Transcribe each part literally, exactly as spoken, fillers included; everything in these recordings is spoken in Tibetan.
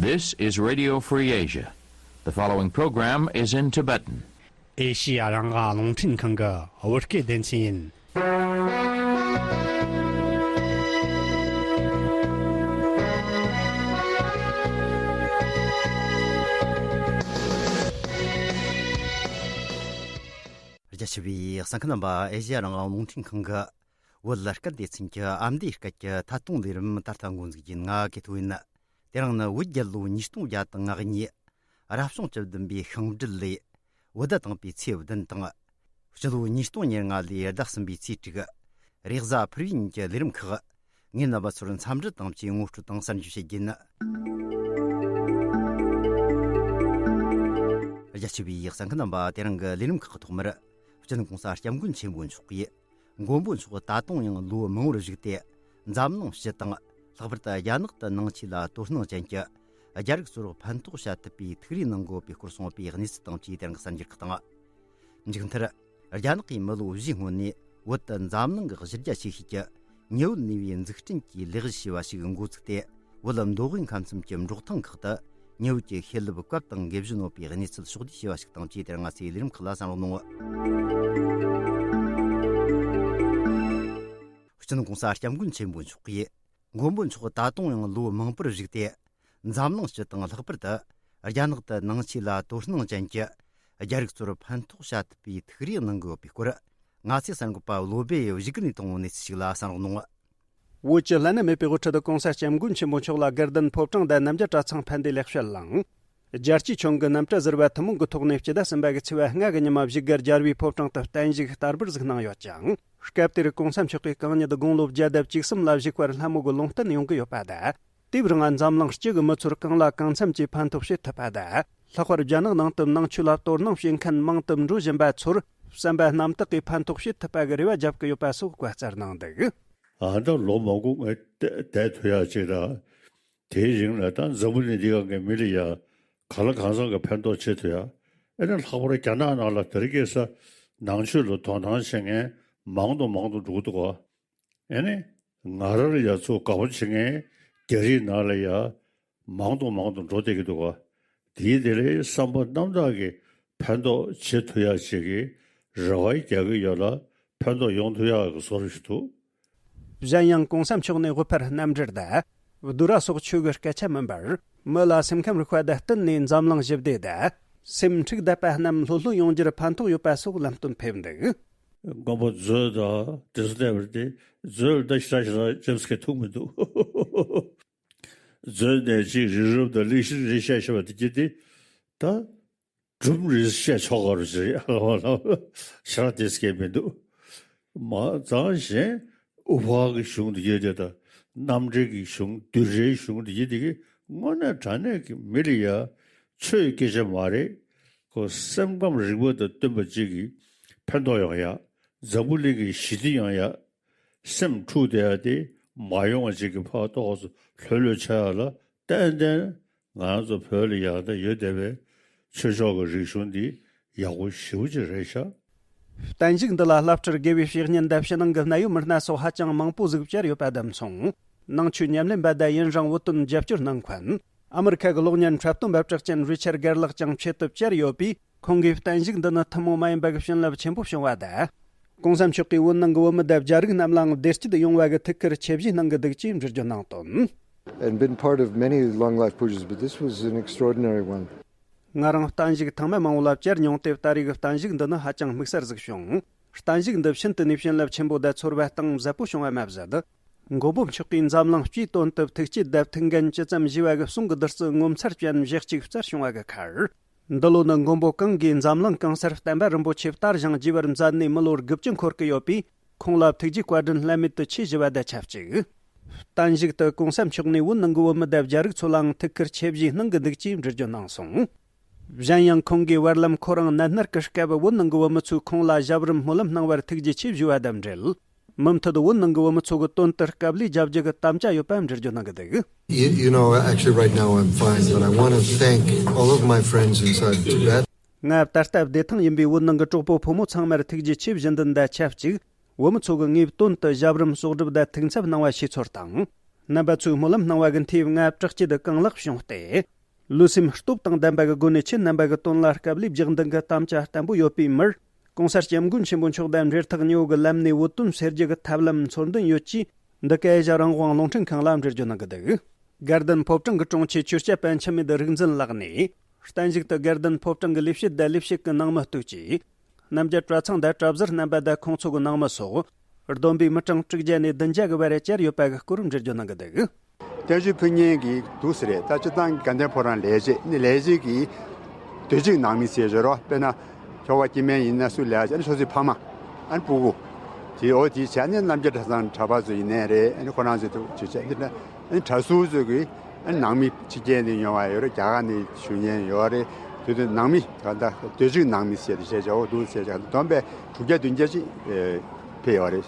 This is Radio Free Asia. The following program is in Tibetan. ཨེ་ཤི་ཡ་རང་དབང་རླུང་འཕྲིན་ཁང་གི་བོད་སྐད་སྡེ་ཚན་ཡིན། རྒྱ་ཆེ་བའི་གསན་མཁན་རྣམ་པ། ཨེ་ཤི་ཡ་རང་དབང་རླུང་འཕྲིན་ཁང་གི་བོད་སྐད་སྡེ་ཚན་གྱི་ཨ་མདོའི་སྐད་ཀྱི་ཐད་གཏོང་ལས་རིམ་ད་ལྟ་འགོ་འཛུགས་ཡིན། ང་གི་ཐོ་ཡིན། དེ་རིང་ནི་བོད་རྒྱལ་ལོ་ཉིས་སྟོང་བརྒྱ་དང་ང་གཉིས། རབ་བྱུང་བཅུ་བདུན་པའི་ཤིང་སྦྲུལ་ལོའི་བོད་ཟླ་དང་པོའི་ཚེས་བདུན་དང་། སྤྱི་ལོ་ཉིས་སྟོང་ཉེར་ལྔ་ལོའི་ཟླ་གསུམ་པའི་ཚེས་དྲུག། རེས་གཟའ་ཕུར་བུ་ཉིན་གྱི་ལས་རིམ་ཁག། ངས་རྣམ་པ་ཚོར་འཚམས་འདྲི་དང་བཅས་ངོ་སྤྲོད་དང་གསར་འགྱུར་བཤད་རྒྱུ་ཡིན། རྒྱ་ཆེ་བའི་གསན་མཁན་རྣམ་པ། དེ་རིང་གི་ལས་རིམ་ཁག་གི་ཐོག་མར། སྤྱི་ནོར་གོང་ས་སྐྱབས་མགོན་ཆེན་པོ་མཆོག་གིས། མགོན་པོ་མཆོག་ད་དུང་ཡང་ལོ་མང་པོར་བཞུགས་ཏེ། འཛམ་གླིང་སྤྱི་དང་། ལྷག་པར་དུ་རྒྱ་ནག་ཏུ་ནང་ཆོས་ལ་དོ་སྣང་ཅན་གྱི་རྒྱ་རིགས་ཚོར་ཕན་ཐོགས་བྱ་ཐུབ་པའི་ཐུགས་རེ་གནང་དགོས་པའི་སྐོར་གསུངས་པའི་གནས་ཚུལ་དང་བཅས་དེ་རིང་གི་གསར་འགྱུར་ཁག་དང་། མཇུག་མཐར། རྒྱ་ནག་གིས་མི་ལོ་བཞིའི་སྔོན་ནས་བོད་དུ་འཛམ་གླིང་གི་གཞི་རྒྱ་ཆེ་ཤོས་ཀྱི་ཉི་བོད་ནུས་པའི་འཛུགས་སྐྲུན་གྱི་ལས་གཞི་ཞེས་པ་ཞིག་འགོ་བཙུགས་ཏེ། བོད་མདོ་དབུས་ཁམས་གསུམ་གྱི་འབྲོག་ཐང་ཁག་ཏུ་ཉི་བོད་ཀྱི་ཤེས་རབ་བཀབ་དང་འགེབས་བཞིན་ཡོད་པའི་གནས་ཚུལ་ཕྱོགས་བསྡུས་ཞེས་པ་ཞིག་དང་བཅས་དེ་རིང་ང་ཚོའི་ལས་རིམ་ཁག་ལ་གསན་རོགས་གནང་། སྤྱི་ནོར་གོང་ས་སྐྱབས་མགོན་ཆེན་པོ་མཆོག་གིས། མགོན་པོ་མཆོག་ད་དུང་ཡང་ལོ་མང་པོར་བཞུགས་ཏེ། འཛམ་གླིང་སྤྱི་དང་ལྷག་པར་དུ། རྒྱ་ནག་ཏུ་ནང་ཆོས་ལ་དོ་སྣང་ཅན་གྱི་རྒྱ་རིགས་ཚོར་ཕན་ཐོགས་བྱ་ཐུབ་པའི་ཐུགས་རེ་གནང་གི་ཡོད་པའི་སྐོར། ང་ཚོའི་གསར་འགོད་པ་བློ་སྦེ་བཞུགས་སྒར་ནས་བཏང་བའི་གནས་ཚུལ་ཞིག་ལ་གསན་རོགས་གནང་། བོད་ཀྱི་བླ་ན་མེད་པའི་དབུ་ཁྲིད་གོང་ས་སྐྱབས་མགོན་ཆེན་པོ་མཆོག་ལ་དགའ་ལྡན་ཕོ་བྲང་དང་རྣམ་རྒྱལ་གྲྭ་ཚང་ཕན་བདེ་ལེགས་བཤད་གནང་། རྒྱལ་སྤྱིའི་ཁྱོན་གྱི་རྣམ་གྲྭ་ཟུར་པ་ཐུན་མོང་གི་ཐོག་ནས་སྤྱི་ཟླ་གསུམ་པ་གི་ཚེས་པ་ལྔ་གི་ཉི་མ་བཞུགས་སྒར་རྒྱལ་བའི་ཕོ་བྲང་དུ་བརྟན་བཞུགས་བསྟར་འབུལ་ཟིག་གནང་ཡོད་ཅིང་། སྐབས་དེར་གོང་ས་མཆོག་གིས་གང་ཉིད་དགུང་ལོ་བརྒྱ་དང་བཅུ་གསུམ་ལ་བཞུགས་པར་ལྷ་མོ་གི་ལུང་བསྟན་ཡོང་གི་ཡོད་པ་དང་། དེའི་རིང་འཛམ་གླིང་སྤྱི་གི་མི་ཚོར་གང་ལ་གང་འཚམ་གྱིས་ཕན་ཐོགས་བྱེད་ཐུབ་པ་དང་། ལྷག་པར་རྒྱ་ནག་ནང་དུ་ནང་ཆོས་ལ་དོ་སྣང་བྱེད་མཁན་མང་དུ་འགྲོ་བཞིན་པ་ཚོར་བསམ་པ་རྣམ་དག་གིས་ཕན་ཐོགས་བྱེད་ཐུབ་པ་གི་རེ་བ་བརྒྱབ་ཀྱི་ཡོད་པ་སོགས་བཀའ་སྩལ་གནང་འདུག། ཨ་ད་ལོ་མང་པོ་ངས་བསྡད་ཐུབ་ཡག་ཅིག་དང་། དེའི་རིང་ལ་ད་འཛམ་བུ་གླིང་འདི་ག་གི་མི་ལ་ཡ་གང་ལ་གང་འཚམ་གྱི་ཕན་ཐོགས་བྱེད་ཐུབ་ཡ། ཨེ་ན་ལྷག་པར་རྒྱ་ནག་ནང་ལ་དེ་རིང་ཁ་སང་ནང་ཆོས་ལ་དོ་སྣང་བྱེད་མཁན་མང་དུ་མང་དུ་འགྲོ་གི་འདུག་ག། ཨེ་ནི་ང་རང་ལ་ཡ་ཚུར་དགའ་པོ་བྱེད་མཁན་རྒྱ་རིགས་ནང་ལ་ཡ་མང་དུ་མང་དུ་འགྲོ་བསྡད་ཀྱི་འདུག་ག། དེའི་དེ་ལས་བསམ་པ་རྣམ་དག་གིས་ཕན་ཐོགས་བྱེད་ཐུབ་ཡ་ཅིག་གི་རེ་བ་རྒྱག་གི་ཡོད་ལ། ཕན་ཐོགས་ཡོང་ཐུབ་ཡག་གི་བཟོ་འདྲ་ཞིག་འདུག། གཞན་ཡང་གོང་ས་མཆོག་ནས་དབུ་ཕར་རྣམ་འགྲེལ་དང་། བསྡུས་གྲྭ་སོགས་ཆོས་ཀྱི་སྐད་ཆ་མིན་པར། མི་ལ་སེམས་ཁམས་རིག་པ་དང་བསྟུན་ནས་འཛམ་གླིང་ཞི་བདེ་དང་། སེམས་འཁྲུག་བསྡད་པ་རྣམས་ལྷོད་ལྷོད་ཡོང་རྒྱུར་ཕན་ཐོགས་ཡོད་པ་སོགས་ལམ་སྟོན་ཕེབས་འདུག། མགོན་པོ་མཛོད་དང་དེ་ཚོ་བལྟས་པར་དེ་མཛོད་ལ་ཞེ་དྲག་ཞེ་དྲག་ཅེབ་སི་ཀེ་ཐུག་མི་འདུག། མཛོད་ནས་ཅིག་རི་རབ་དང་གླིང་བཞི་རེ་བཤད་བཤད་པ་དེ་གྱིས་དེ་ད། སྒྲུང་རེ་བཤད་ཆོག་ག་རུ་ཟེར་ཡ་ལ་བ་ལ་ཞེ་དྲག་དེ་སྐད་མི་འདུག། མ་ཙང་གཞན་དབུ་ཕར་གྱི་གཞུང་དེ་ཡོད་དེ་དང་རྣམ་འགྲེལ་གྱི་གཞུང་བསྡུས་གྲྭའི་གཞུང་དེ་ཡོད་དེ་གི་དངོས་གནས་དྲང་གནས་ཀྱི་མི་ལ་ཡ་ཆོས་སྐད་ཆ་མ་རེད། ཁོ་སེམས་ཁམས་རིག་པ་དང་བསྟུན་པ་ཅིག་གིས་ཕན་ཐོགས་ཡོང་ཡ། འཛམ་བུ་གླིང་གི་ཞི་བདེ་ཡོང་ཡ། སེམས་འཁྲུག་བསྡད་ཡ་དེ་མ་ཡོང་བ་ཅིག་གི་ཕར་ཏོག་ཙམ་ལྷོད་ལྷོད་ཆགས་ཡ་ལ་ཏན་ཏན་ང་རང་ཚོ་བོད་ལ་ཡག་བསྡད་ཡོད་བསྡད་པའི་ཆོས་ཕྱོགས་ཀྱི་རིག་གཞུང་འདི་ཡག་པོ་ཞེ་པོ་ཅིག་རེད་ཤག། བརྟན་བཞུགས་འདི་ལ་བླ་སྤྲུལ་དགེ་བའི་བཤེས་གཉེན་དང་ཕྱི་ནང་གི་གནད་ཡོད་མི་སྣ་སོགས་ཧ་ཅང་མང་པོ་ཟིག་བཅར་ཡོད་པ་བདམས་སོང་། ནང་ཆོས་ཉམས་ལེན་པ་དང་ཡུན་རིང་བོད་དོན་རྒྱབ་སྐྱོར་གནང་མཁན། ཨ་མི་རི་ཁ་གི་གློག་བརྙན་འཁྲབ་སྟོན་པ་གྲགས་ཅན་རི་ཆར་གྷར་ལགས་ཀྱང་ཆེད་དུ་བཅར་ཡོད་པས། ཁོང་གིས་བརྟན་བཞུགས་འདི་ནི་ཐུན་མོང་མ་ཡིན་པ་གི་བྱིན་རླབས་ཆེན་པོ་བྱུང་བ་དང་། གོང་ས་མཆོག་གིས་བོད་ནང་གི་བོད་མི་དང་རྒྱ་རིགས་རྣམས་ལའང་བདེ་སྐྱིད་ཡོང་བ་གི་ཐུགས་ཁུར་ཆེ་བཞེས་གནང་གི་འདུག་ཅེས་འགྲེལ་བརྗོད་གནང་དོན། And been part of many long life pujas, but this was an extraordinary one. ང་རང་བརྟན་བཞུགས་ཐེངས་མ་མང་བོ་ལ་བཅར་མྱོང་སྟེ། ད་རེས་ཀྱི་བརྟན་བཞུགས་འདི་ནི་ཧ་ཅང་དམིགས་བསལ་ཟིག་བྱུང་། བརྟན་བཞུགས་འདི་ཤིན་ཏུ་ནས་བྱིན་རླབས་ཆེན་པོ་དང་ཚོར་བ་གཏིང་ཟབ་པོ་བྱུང་བ་མ་ཟད། མགོན་པོ་མཆོག་གིས་འཛམ་གླིང་སྤྱིའི་དོན་དུ་ཐུགས་བསྐྱེད་དང་ཐུགས་འགན་ཇི་ཙམ་བཞེས་པ་གི་གསུང་གི་བདུད་རྩི་ངོ་མཚར་ཅན་ཞལ་གཅིག་སྩལ་བྱུང་བ་གི་ཁར། འདི་ལོ་ནི་མགོན་པོ་གང་གིས་འཛམ་གླིང་གང་སར་བསྟན་པ་རིན་པོ་ཆེ་དར་ཞིང་རྒྱས་པར་མཛད་ནས་མི་ལོ་དགུ་བཅུ་འཁོར་གི་ཡོད་པས། ཁོང་ལ་ཐུགས་རྗེ་བཀའ་དྲིན་བླ་མེད་དུ་ཆེ་ཞུ་བ་དང་ཆབས་ཅིག། བརྟན་བཞུགས་དུ་གོང་ས་མཆོག་ནས་བོད་ནང་གི་བོད་མི་དང་རྒྱ་རིགས་ཚོ་ལའང་ཐུགས་ཁུར་ཆེ་བཞེས་གནང་གི་འདུག་ཅེས་འགྲེལ་བརྗོད་གནང་སོང་། གཞན་ཡང་ཁོང་གིས་བར་ལམ་ཁོ་རང་ནད་མནར་གྱི་སྐབས་བོད་ནང་གི་བོད་མི་ཚོས་ཁོང་ལ་ཞབས་རིམ་སྨོན་ལམ་གནང་བར་ཐུགས་རྗེ་ཆེ་ཞུ་བ་དང་འབྲེལ། མུ་མཐུད་བོད་ནང་གི་བོད་མི་ཚོ་གི་དོན་དུ་དཀའ་ལས་རྒྱབ་རྒྱུ་གི་དམ་བཅའ་ཡོད་པ་འགྲེལ་བརྗོད་གནང་གི་འདུག། You, you know, actually, right now I'm fine, but I want to thank all of my friends inside Tibet. ང་ད་ལྟ་བདེ་ཐང་ཡིན་པས་བོད་ནང་གི་གྲོགས་པོ་ཕོ་མོ་ཚང་མར་ཐུགས་རྗེ་ཆེ་ཞུ་འདུན་དང་ཆབས་ཅིག། བོད་མི་ཚོ་གི་ངེས་དོན་དུ་ཞབས་རིམ་གསོག་སྒྲུབ་དང་ཐུགས་འཚབ་གནང་བ་ཞུས་ཚོར་དང་། རྣམ་པ་ཚོས་སྨོན་ལམ་གནང་བ་གི་མཐེབ་ལྔ་དྲག་སྐྱེད་གང་ལེགས་བྱུང་སྟེ། ལུས་སེམས་སྟོབས་དང་ལྡན་པ་གི་སྒོ་ནས་ཁྱེད་རྣམ་པ་གི་དོན་ལ་དཀའ་ལས་རྒྱག་འདུན་གི་དམ་བཅའ་བརྟན་པོ་ཡོད་པའི་མིར། ྋགོང་ས་ྋསྐྱབས་མགོན་ཆེན་པོ་མཆོག་དང་འབྲེལ་ཐག་ཉེ་བོ་གི་ལམ་ནས་བོད་དོན་སེལ་རྒྱུ་གི་ཐབས་ལམ་འཚོལ་འདུན་ཡོད་ཅེས། འདི་ག་ཨེ་ཤ་རང་དབང་རླུང་འཕྲིན་ཁང་ལ་འགྲེལ་བརྗོད་གནང་གི་འདུག་དགའ་ལྡན་ཕོ་བྲང་གི་དྲུང་ཆེ་ཆོས་སྐྱབས་པཎ་ཆེན་མེ་དི་རིག་འཛིན་ལགས་ནས། བརྟན་བཞུགས་དུ་དགའ་ལྡན་ཕོ་བྲང་གི་ལས་བྱེད་དང་ལས་བྱེད་ཀྱི་ནང་མི་སྟོད་ཀྱིས། རྣམ་རྒྱལ་གྲྭ་ཚང་དང་གྲྭ་བཟོར་རྣམ་པ་དང་ཁོང་ཚོ་གི་ནང་མི་སོགས། བསྡོམས་པས་མི་གྲངས་དྲུག་བརྒྱ་ནས་བདུན་བརྒྱ་གི་བར་བཅར་ཡོད་པ་གི་སྐོར་འགྲེལ་བརྗོད་གནང་གི་འདུག་བརྟན་བཞུགས་ཕུལ་མཁན་གྱི་འདུག་ཟེར་རེད། ད་སྤྱིར་བཏང་དགའ་ལྡན་ཕོ་བྲང་ལས་བྱེད་ནི་ལས་བྱེད་ཀྱི་སྡོད་བྱེད་ནང་མི་ཟེར་བཞིན་རོ། དཔེར་ན། ཁྱོ་ག་སྐྱེ་དམན་ཡིན་ན་སུ་ལས་བྱེད་ནི་ཆོས་སྲིད་ཕ་མ། ཨ་ནི་སྤུ་གུ། དེ་འོ་དེ་བྱས་ནས་རྣམ་རྒྱལ་གྲྭ་ཚང་གྲྭ་པ་ཚོ་ཡིན་ནའི་རེད། ཨ་ནི་ཁོ་རང་ཚོ་དུ་ཆོས་བྱེད་འདི་འདྲ། ཨ་ནི་གྲྭ་ཟུར་ཚོ་གི་ཨ་ནི་ནང་མི་ཕྱི་རྒྱལ་ནས་ཡོང་བ་ཡོད་རེད། རྒྱ་གར་ནས་བཞུགས་མཁན་ཡོད་རེད། དེ་དུས་ནང་མི་ག་ད་སྡོད་བྱེད་ནང་མི་ཟེར་ཏེ་བྱས་བྱའོ་འདུག་ཟེར་བྱ་བསྡོམས་པས་དྲུག་བརྒྱ་བདུན་བརྒྱ་ཅིག་ཕེབས་ཡོད་རེད།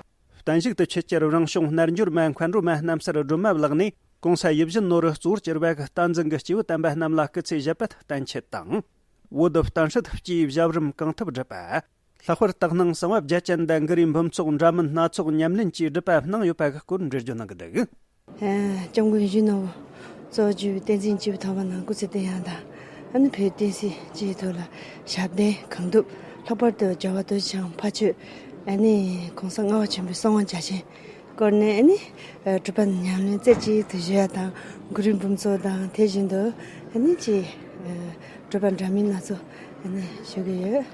བརྟན་བཞུགས་དུ་ཆེད་བཅར་རང་གཞུང་རྣལ་འབྱོར་མ་མཁའ་འགྲོ་མ་རྣམ་སྲས་སྒྲོལ་མ་ལགས་ནས་གོང་ས་ཡིད་བཞིན་ནོར་བུ་གཙོ་བོར་གྱུར་པ་གི་བསྟན་འཛིན་གྱི་སྐྱེས་བུ་དམ་པ་རྣམས་ལ་སྐུ་ཚེ་ཞབས་པད་བརྟན་ཆེད་དང་། བོད་དུ་བསྟན་སྲིད་སྤྱིའི་བྱ་བར་གང་ཐུབ་སྒྲུབ་པ། ལྷག་པར་དག་སྣང་གསང་བ་བརྒྱ་ཅན་དང་གུ་རུའི་འབུམ་ཚོགས་འདྲ་མིན་སྣ་ཚོགས་ཉམས་ལེན་གྱིས་སྒྲུབ་པ་གནང་ཡོད་པ་གི་སྐོར་འགྲེལ་བརྗོད་གནང་གི་འདུག་སྐྱབས་མགོན་ཡིད་བཞིན་ནོར་བུ་གཙོ་བྱས་པའི་བསྟན་འཛིན་སྐྱེས་བུ་དམ་པ་རྣམས་སྐུ་ཚེ་བརྟན་ཡག་དང་། ཨ་ནི་བོད་བསྟན་སྲིད་སྤྱིའི་ཐོག་ལ་ཞབས་བརྟན་གང་ཐུབ། ལྷག་པར་དུ་རྒྱལ་བ་རྡོ་རྗེ་འཆང་ཕ་ཆོས། ཨ་ནི་གོང་ས་ལྔ་པ་ཆེན་པོའི་གསང་བ་རྒྱ་ཆེན་སྐོར་ནས་ཨ་ནི་སྒྲུབ་པ་ཉམས་ལེན་རྩེ་གཅིག་ཏུ་བཞེས་ཡག་དང་། གུ་རུའི་འབུམ་ཚོགས་དང་དེ་བཞིན་དུ་ཨ་ནི་ཅིག་སྒྲུབ་པ་འདྲ་མིན་སྣ་ཚོགས་ཨ་ནི་ཞུ་གི་ཡོད།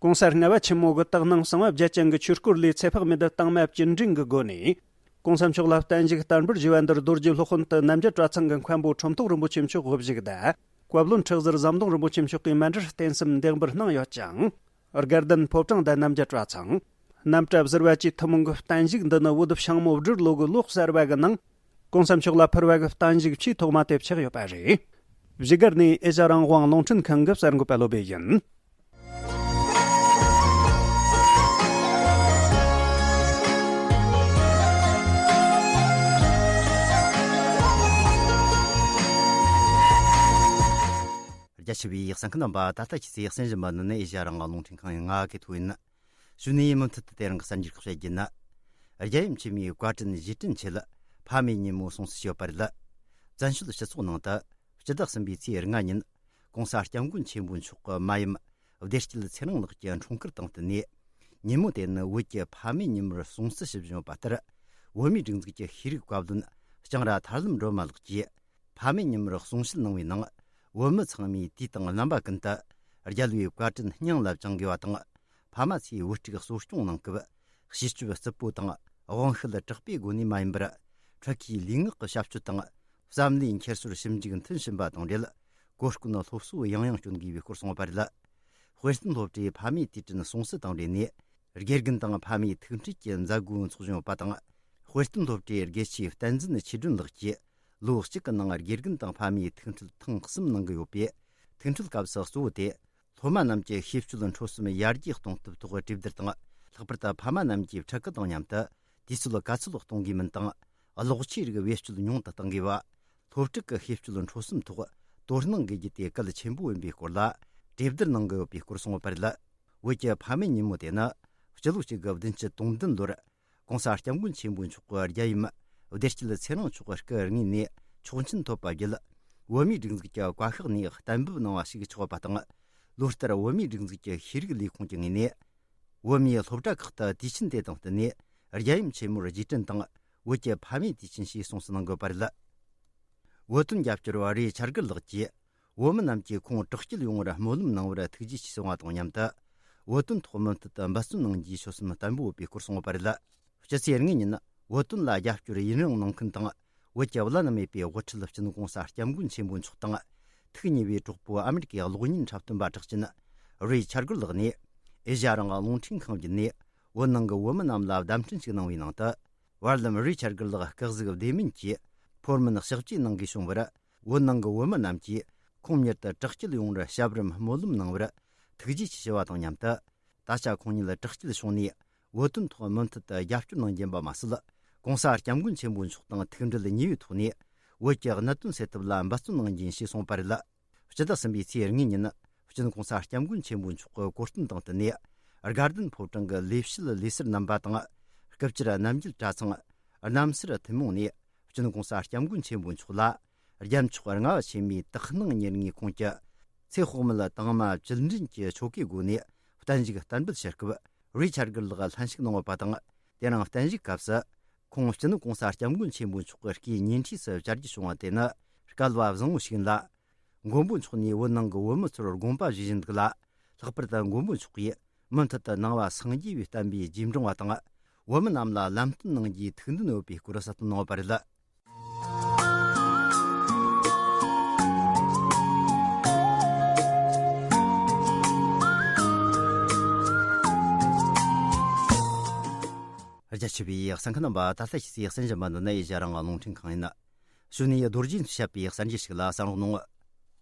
གོང་ས་ལྔ་པ་ཆེན་མོ་གི་དག་སྣང་གསང་བ་བརྒྱ་ཅན་གྱི་ཆོས་སྐོར་ལས་ཚེ་འཕགས་མི་དང་དྭངས་མ་བཅུད་འདྲེས་ཀྱི་སྒོ་ནས། གོང་ས་མཆོག་ལ་བརྟན་བཞུགས་བསྟར་འབུལ་ཞུ་བ་འདིར་རྡོ་རྗེ་སློབ་དཔོན་དུ་རྣམ་རྒྱལ་གྲྭ་ཚང་གི་མཁན་པོ་ཁྲོམ་ཐོག་རིན་པོ་ཆེ་མཆོག་དབུ་བཞུགས་དང་། བཀའ་བློན་ཁྲི་ཟུར་ཟམ་གདོང་རིན་པོ་ཆེ་མཆོག་གིས་མཎྜལ་རྟེན་གསུམ་འདེགས་འབུལ་གནང་ཡོད་ཅིང་། དགའ་ལྡན་ཕོ་བྲང་དང་རྣམ་རྒྱལ་གྲྭ་ཚང་། རྣམ་གྲྭ་ཟུར་པ་བཅས་ཐུན་མོང་གི་བརྟན་བཞུགས་འདི་ནི་བོད་ཞང་མོ་སྦྲུལ་ལོ་གི་ལོ་གསར་བ་གི་ནང་། གོང་ས་མཆོག་ལ་ཕུལ་བ་གི་བརྟན་བཞུགས་ཆེས་ཐོག་མ་དེ་ཆགས་ཡོད་པ་རེད། བཞུགས་སྒར་ནས་ཨེ་ཤ་རང་དབང་རླུང་འཕྲིན་ཁང་གི་གསར་འགོད་པ་བློ་བྷེ་ཡིན། རྒྱ་ཆེ་བའི་གསན་མཁན་རྣམ་པ། ད་ལྟ་ཁྱེད་ཚོས་གསན་བཞིན་པ་ནི་ཨེ་ཤ་རང་དབང་རླུང་འཕྲིན་ཁང་ཡིན། ང་གི་ཐོ་ཡིན། གཞུག་ནས་མུ་མཐུད་དུ་དེ་རིང་གི་གསར་འགྱུར་ཁག་བཤད་རྒྱུ་ཡིན། རྒྱལ་ཡུམ་ཆེན་མོའི་བཀའ་དྲིན་རྗེས་དྲན་ཆེད་ཕ་མེས་ཉིན་མོ་སྲུང་བརྩི་བྱས་ཡོད་པ་རེད། བཙན་བྱོལ་སྤྱི་ཚོགས་ནང་དུ་སྤྱི་ཟླ་གསུམ་པའི་ཚེས་ལྔ་ཉིན་༧གོང་ས་༧སྐྱབས་མགོན་ཆེན་པོ་མཆོག་གི་མ་ཡུམ་བདེ་སྐྱིད་ཚེ་རིང་ལགས་ཀྱི་འཁྲུངས་སྐར་དང་བསྟུན་ནས། ཉིན་མོ་དེ་ནི་བོད་ཀྱི་ཕ་མེས་ཉིན་མོར་སྲུང་བརྩི་ཞུ་བཞིན་ཡོད་པ་ལྟར། བོད་མིའི་སྒྲིག་འཛུགས་ཀྱི་ཤེས་རིག་བཀའ་བློན་ལྕང་ར་ཐར་ལམ་སྒྲོལ་མ་ལགས་ཀྱིས། ཕ་མེས་ཉིན་མོར་གསུང་བཤད་གནང་བའི་ནང་། བོད་མི་ཚང་མས་དུས་དང་རྣམ་པ་ཀུན་ཏུ་རྒྱལ་བའི་བཀའ་དྲིན་སྙིང་ལ་བཅངས་དགོས་པ་དང་། ཕ་མ་ཚོས་བུ་ཕྲུག་གསོ་སྐྱོང་གནང་སྐབས་བྱིས་སྤྱོད་རྩུབ་པོ་དང་དབང་ཤུགས་དྲག་པོའི་སྒོ་ནས་མ་ཡིན་པར། ཕྲུ་གུའི་ལུས་ངག་གི་བྱ་སྤྱོད་དང་བསམ་བློའི་འཁྱེར་སོར་ཞིབ་འཇུག་མཐུན་ཕྱིན་པ་དང་འབྲེལ། གོ་སྐོན་སློབ་གསོ་ཡང་ཡང་སྐྱོན་དགོས་པའི་སྐོར་གསུངས་པ་རེད། དཔེ་སྟོན་སློབ་གྲྭས་ཕ་མའི་དུས་དྲན་སྲུང་བརྩི་དང་འབྲེལ་ནས། དགེ་རྒན་དང་ཕ་མའི་ཐུག་འཕྲད་ཀྱི་མཛད་སྒོ་འཚོགས་བཞིན་ཡོད་པ་དང་། དཔེ་སྟོན་སློབ་གྲྭའི་དགེ་ཆེ་བསྟན་འཛིན་ཆོས་སྒྲོན་ལགས་ཀྱིས། ལོ་གཅིག་གི་ནང་དགེ་རྒན་དང་ཕ་མའི་ཐུག་འཕྲད་ཐེངས་གསུམ་གནང་གི་ཡོད་པས། ཐུག་འཕྲད་སྐབས་སུ་གཙོ་བོ་དེ། སློབ་མ་རྣམས་ཀྱི་ཤེས་སྤྱོད་འཕྲོད་བསྟེན་ཡར་རྒྱས་གཏོང་ཐབས་ཐོག་གྲོས་བསྡུར་དང་། ལྷག་པར་དུ་ཕ་མ་རྣམས་ཀྱིས་ཕྲུ་གུ་དང་མཉམ་དུ་དུས་ཚོད་ག་ཚོད་གཏོང་དགོས་མིན་དང་། གློག་ཆས་རིགས་བེད་སྤྱོད་ཉུང་དུ་གཏང་དགོས་པ། སློབ་ཕྲུག་གི་ཤེས་སྤྱོད་འཕྲོད་བསྟེན་ཐོག་དོ་སྣང་དགོས་རྒྱུ་དེ་གལ་ཆེན་པོ་ཡིན་པའི་སྐོར་ལ་གྲོས་བསྡུར་གནང་གི་ཡོད་པའི་སྐོར་གསུངས་ཡོད་པ་རེད། བོད་ཀྱི་ཕ་མེས་ཉིན་མོ་དེ་ནི་སྤྱི་ལོ་གཅིག་དགུ་བདུན་ཅུ་དོན་བདུན་ལོར། གོང་ས་སྐྱབས་མགོན་ཆེན་པོ་མཆོག་གི་རྒྱལ་ཡུམ་བདེ་སྐྱིད་ཚེ་རིང་མཆོག་སྐུ་དངོས་ནས་ཆོག་མཆན་ཐོབ་པ་བརྒྱུད། བོད་མིའི་སྒྲིག་འཛུགས་ཀྱི་བཀའ་ཤག་ནས་གཏན་འབེབས་གནང་བ་ཞིག་ཆགས་ཡོད་པ་དང་། ལོ་ལྟར་བོད་མིའི་སྒྲིག་འཛུགས་ཀྱི་ཤེས་རིག་ལས་ཁུངས་ཀྱི་ངོས་ནས། བོད་མིའི་སློབ་གྲྭ་ཁག་ཏུ་དུས་ཆེན་དེ་དང་བསྟུན་ནས། རྒྱལ་ཡུམ་ཆེན་མོར་རྗེས་དྲན་དང་། བོད་ཀྱི་ཕ་མའི་དུས་ཆེན་ཞེས་གསུངས་སུ་གནང་དགོས་པ་རེད། བོད་དོན་རྒྱབ་སྐྱོར་བ་རི་ཆར་གི་ལགས་ཀྱིས། བོད་མི་རྣམས་ཀྱིས་ཁོང་དྲག་སྐྱེད་ཡོང་བར་སྨོན་ལམ་གནང་བར་ཐུགས་རྗེ་ཆེ་གསུངས་པ་དང་མཉམ་དུ། བོད་དོན་ཐོག་མུ་མཐུད་དུ་འབད་བརྩོན་གནང་རྒྱུའི་ཆོད་སེམས་བརྟན་པོ་ཡོད་པའི་སྐོར་གསུངས་ཡོད་པ་རེད། སྤྱི་ཚེས་ལྔ་ཉིན། བོད་དོན་ལ་རྒྱབ་སྐྱོར་ཡུན་རིང་གནང་མཁན་དང་། བོད་ཀྱི་བླ་ན་མེད་པའི་དབུ་ཁྲིད་སྤྱི་ནོར་གོང་ས་སྐྱབས་མགོན་ཆེན་པོ་མཆོག་དང་། ཐུགས་མཉེས་པའི་གྲོགས་པོ་ཨ་མེ་རི་ཀའི་གློག་བརྙན་འཁྲབ་སྟོན་པ་གྲགས་ཅན་རི་ཆར་གི་ལགས་ནས། ཨེ་ཤ་རང་དབང་རླུང་འཕྲིན་ཁང་བརྒྱུད་ནས། བོད་ནང་གི་བོད་མི་རྣམས་ལ་བརྡ་འཕྲིན་ཞིག་གནང་བའི་ནང་དུ། བར་ལམ་རི་ཆར་གི་ལགས་སྐུ་གཟུགས་བདེ་མིན་གྱིས་ཕོ་སྨན་གཤག་བཅོས་གནང་དགོས་བྱུང་བར། བོད་ནང་གི་བོད་མི་རྣམས་ཀྱིས་ཁོང་མྱུར་དུ་དྲག་སྐྱེད་ཡོང་བར་ཞབས་རིམ་སྨོན་ལམ་གནང་བར་ཐུགས་རྗེ་ཆེ་ཞུ་བ་དང་མཉམ་དུ། ད་ཆ་ཁོང་ཉིད་དྲག་སྐྱེད་བྱུང་ནས་བོད་དོན་ཐོག་མུ་མཐུད་དུ་རྒྱབ་སྐྱོར་གནང་རྒྱུ་ཡིན་པ་མ་ཟད། གོང་ས་སྐྱབས་མགོན་ཆེན་པོ་མཆོག་དང་ཐུག་འཕྲད་ཉེ་བའི་ཐོག་ནས་བོད་ཀྱི་གནད་དོན་སེལ་ཐབས་ལ་འབད་བརྩོན་གནང་རྒྱུ་ཡིན་ཞེས་གསུངས་པ་རེད། སྤྱི་ཟླ་གསུམ་པའི་ཚེས་ལྔ་ཉིན། སྤྱི་ནོར་གོང་ས་སྐྱབས་མགོན་ཆེན་པོ་མཆོག་གི་གོ་སྟོན་དང་བསྟུན་ནས། དགའ་ལྡན་ཕོ་བྲང་གི་ལས་བྱེད་ལས་བསར་རྣམ་པ་དང་། སྐུ་བཅར་རྣམ་རྒྱལ་གྲྭ་ཚང་། རྣམ་སར་ཐུན་མོང་ནས། སྤྱི་ནོར་༸གོང་ས་༸སྐྱབས་མགོན་ཆེན་པོ་མཆོག་ལ། རྒྱལ་མཆོག་ལྔ་པ་ཆེན་མོའི་དག་སྣང་ཉེར་ལྔའི་ཁོངས་ཀྱི་ཚེ་དཔག་མེད་དྭངས་མ་བཅུད་འདྲེན་གྱི་ཆོ་གའི་སྒོ་ནས་བརྟན་བཞུགས་གཏན་འབེབས་ཞུ་སྐབས། རུའི་ཆར་གི་ལགས་ལྷན་ཞུགས་གནང་བ་དང་། དེ་རིང་བརྟན་བཞུགས་སྐབས་སུ། ཁོང་སྤྱི་ནོར་༸གོང་ས་༸སྐྱབས་མགོན་ཆེན་པོ་མཆོག་གི་སྐུའི་ཉེ་འཁྲིས་སུ་བཅར་རྒྱུ་བྱུང་བ་དེ་ནི་སྐལ་བ་བཟང་བོ་ཞིག་ཡིན་ལ། མགོན་པོ་མཆོག་ནས་བོད་ནང་གི་བོད་མི་ཚོར་དགོངས་པ་བཞེས་བཞིན་འདུག་ལ། ལྷག་པར་དུ་མགོན་པོ་མཆོག་གིས་མུ་མཐུད་དུ་ནང་པ་སངས་རྒྱས་པའི་བསྟན་པའི་རྗེས་འབྲང་བ་དང་། བོད་མི་རྣམས་ལ་ལམ་སྟོན་གནང་རྒྱུའི་ཐུགས་འདུན་ཡོད་པའི་སྐོར་གསལ་སྟོན་གནང་བ་རེད། རྒྱ་ཆེ་བའི་གསན་མཁན་རྣམ་པ། ད་ལྟ་ཤེས་སའི་གསན་བཞིན་པ་འདི་ནི་ཨེ་ཤ་ཡ་རང་དབང་རླུང་འཕྲིན་ཁང་ཡིན། གཞུག་ནས་རྡོ་རྗེ་འཚོས་བཤད་པའི་གསར་འགྱུར་ཞིག་ལ་གསན་རོགས་གནང་།